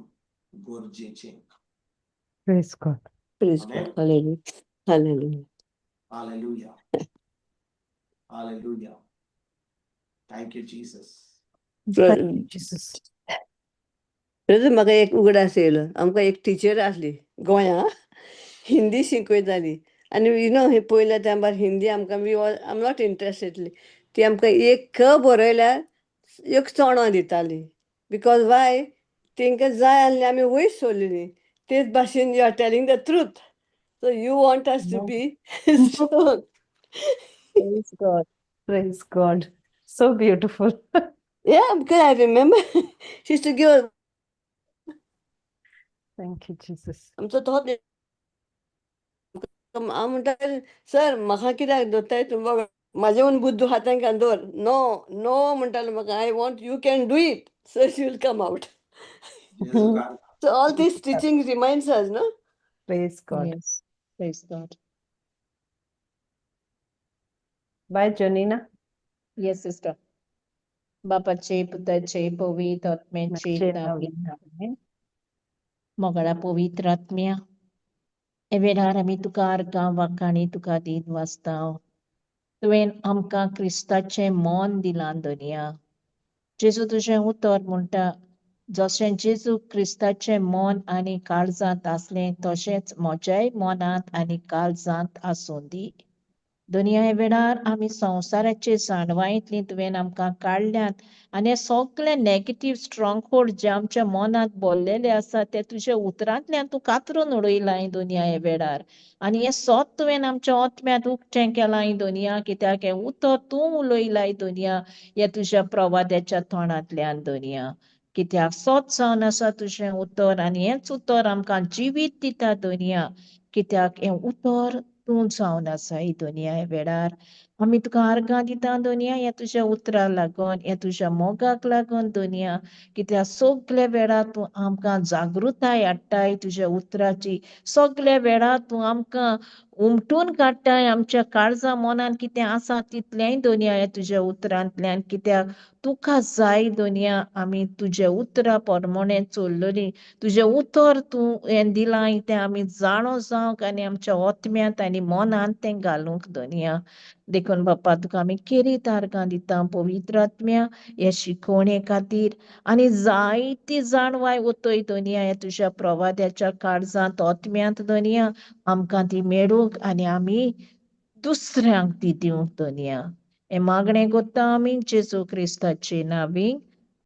S2: गरजेचें.
S3: Praise God.
S6: Praise
S2: Amen.
S6: God. Hallelujah. Hallelujah.
S2: Hallelujah. Hallelujah. Thank you, Jesus.
S3: Thank you, Jesus.
S6: Brother, म्हाका एक उगडास येयलो. आमकां एक टिचर आसली गोंया, हिंदी शिकयताली आनी you know हे पयल्या तेंपार हिंदी आमकां we was am not interested. ती आमकां एक क बरयल्यार एक चोणो दिताली, because वाय तेंकां जाय आसलें आमी वयर सोडलेली. तेच भाशेन you are telling the truth, so you want us to be strong.
S4: Praise God.
S3: Praise God. So beautiful.
S6: Yeah, because I remember she used to give us
S3: Thank you, Jesus.
S6: आमचो तोच. हांव म्हणटा, सर, म्हाका कित्याक दवरताय तूं? बाबा म्हाजे म्हूण बुद्दू आहा तांकां दवर. नो नो म्हणटालो म्हाका, I want you can do it, sir, she will come out.
S2: जेजू.
S6: So all this teaching reminds us, no?
S3: Praise God.
S4: Yes. Praise God.
S3: Bye, Janina.
S4: Yes, sister. बापाचे, पुताचे, पवित्र आत्म्याचे
S3: आत्म्याचे
S4: नांवान.
S3: नांवान.
S4: आमेन. मोगळा पवित्र आत्म्या, हे वेळार आमी तुका आर्गां वाखाणी, तुका दीन वाचता. तुवें आमकां क्रिस्ताचें मन दिलां धनया. जेजू, तुजें उतर म्हणटा, जशें जेजू क्रिस्ताचें मन आनी काळजांत आसलें, तशेंच म्हज्याय मनांत आनी काळजांत आसूं दी. धनया, हे वेळार आमी संवसाराचे जाणवायेंतली तुवें आमकां काडल्यात आनी हे सगळे नेगेटीव स्ट्रॉंग होल्ड जे आमच्या मनांत भरलेले आसा, ते तुज्या उतरांतल्यान तूं कातरून उडयलाय धनया हे वेळार. आनी हें सोत तुवें आमच्या आत्म्यांत उक्तें केलां धनया, कित्याक हें उतर तूं उलयलाय धनया हे तुज्या प्रवाद्याच्या तोंडांतल्यान धनया, कित्याक सोत जावन आसा तुजें उतर आनी हेंच उतर आमकां जिवीत दिता धनया, कित्याक हें उतर तूं जावन आसा. धनया, ह्या वेळार आमी तुका आर्गां दिता धनया, ह्या तुज्या उतराक लागून, ह्या तुज्या मोगाक लागून धनया, कित्याक सगल्या वेळार तूं आमकां जागृताय हाडटाय तुज्या उतराची. सगल्या वेळार तूं आमकां उमटून काडटाय आमच्या काळजा मनान कितें आसा तितलेंय धनया ह्या तुज्या उतरांतल्यान, कित्याक तुका जाय धनया आमी तुज्या उतरा प्रमाणे चल्लली. तुजें उतर तूं हें दिलां तें आमी जाणो जावंक आनी आमच्या आत्म्यांत आनी मनांत तें घालूंक धनया. देखून बापा, तुका आमी खेरीत आर्गां दिता पवित्र आत्म्या हे शिकवणे खातीर आनी जायती जाणवाय वतय धनया ह्या तुज्या प्रवाद्याच्या काळजांत, आत्म्यांत धनया, आमकां ती मेळूंक आनी आमी दुसऱ्यांक ती दिवंक धनया. हें मागणें करता आमी जेजू क्रिस्ताचे नांवी.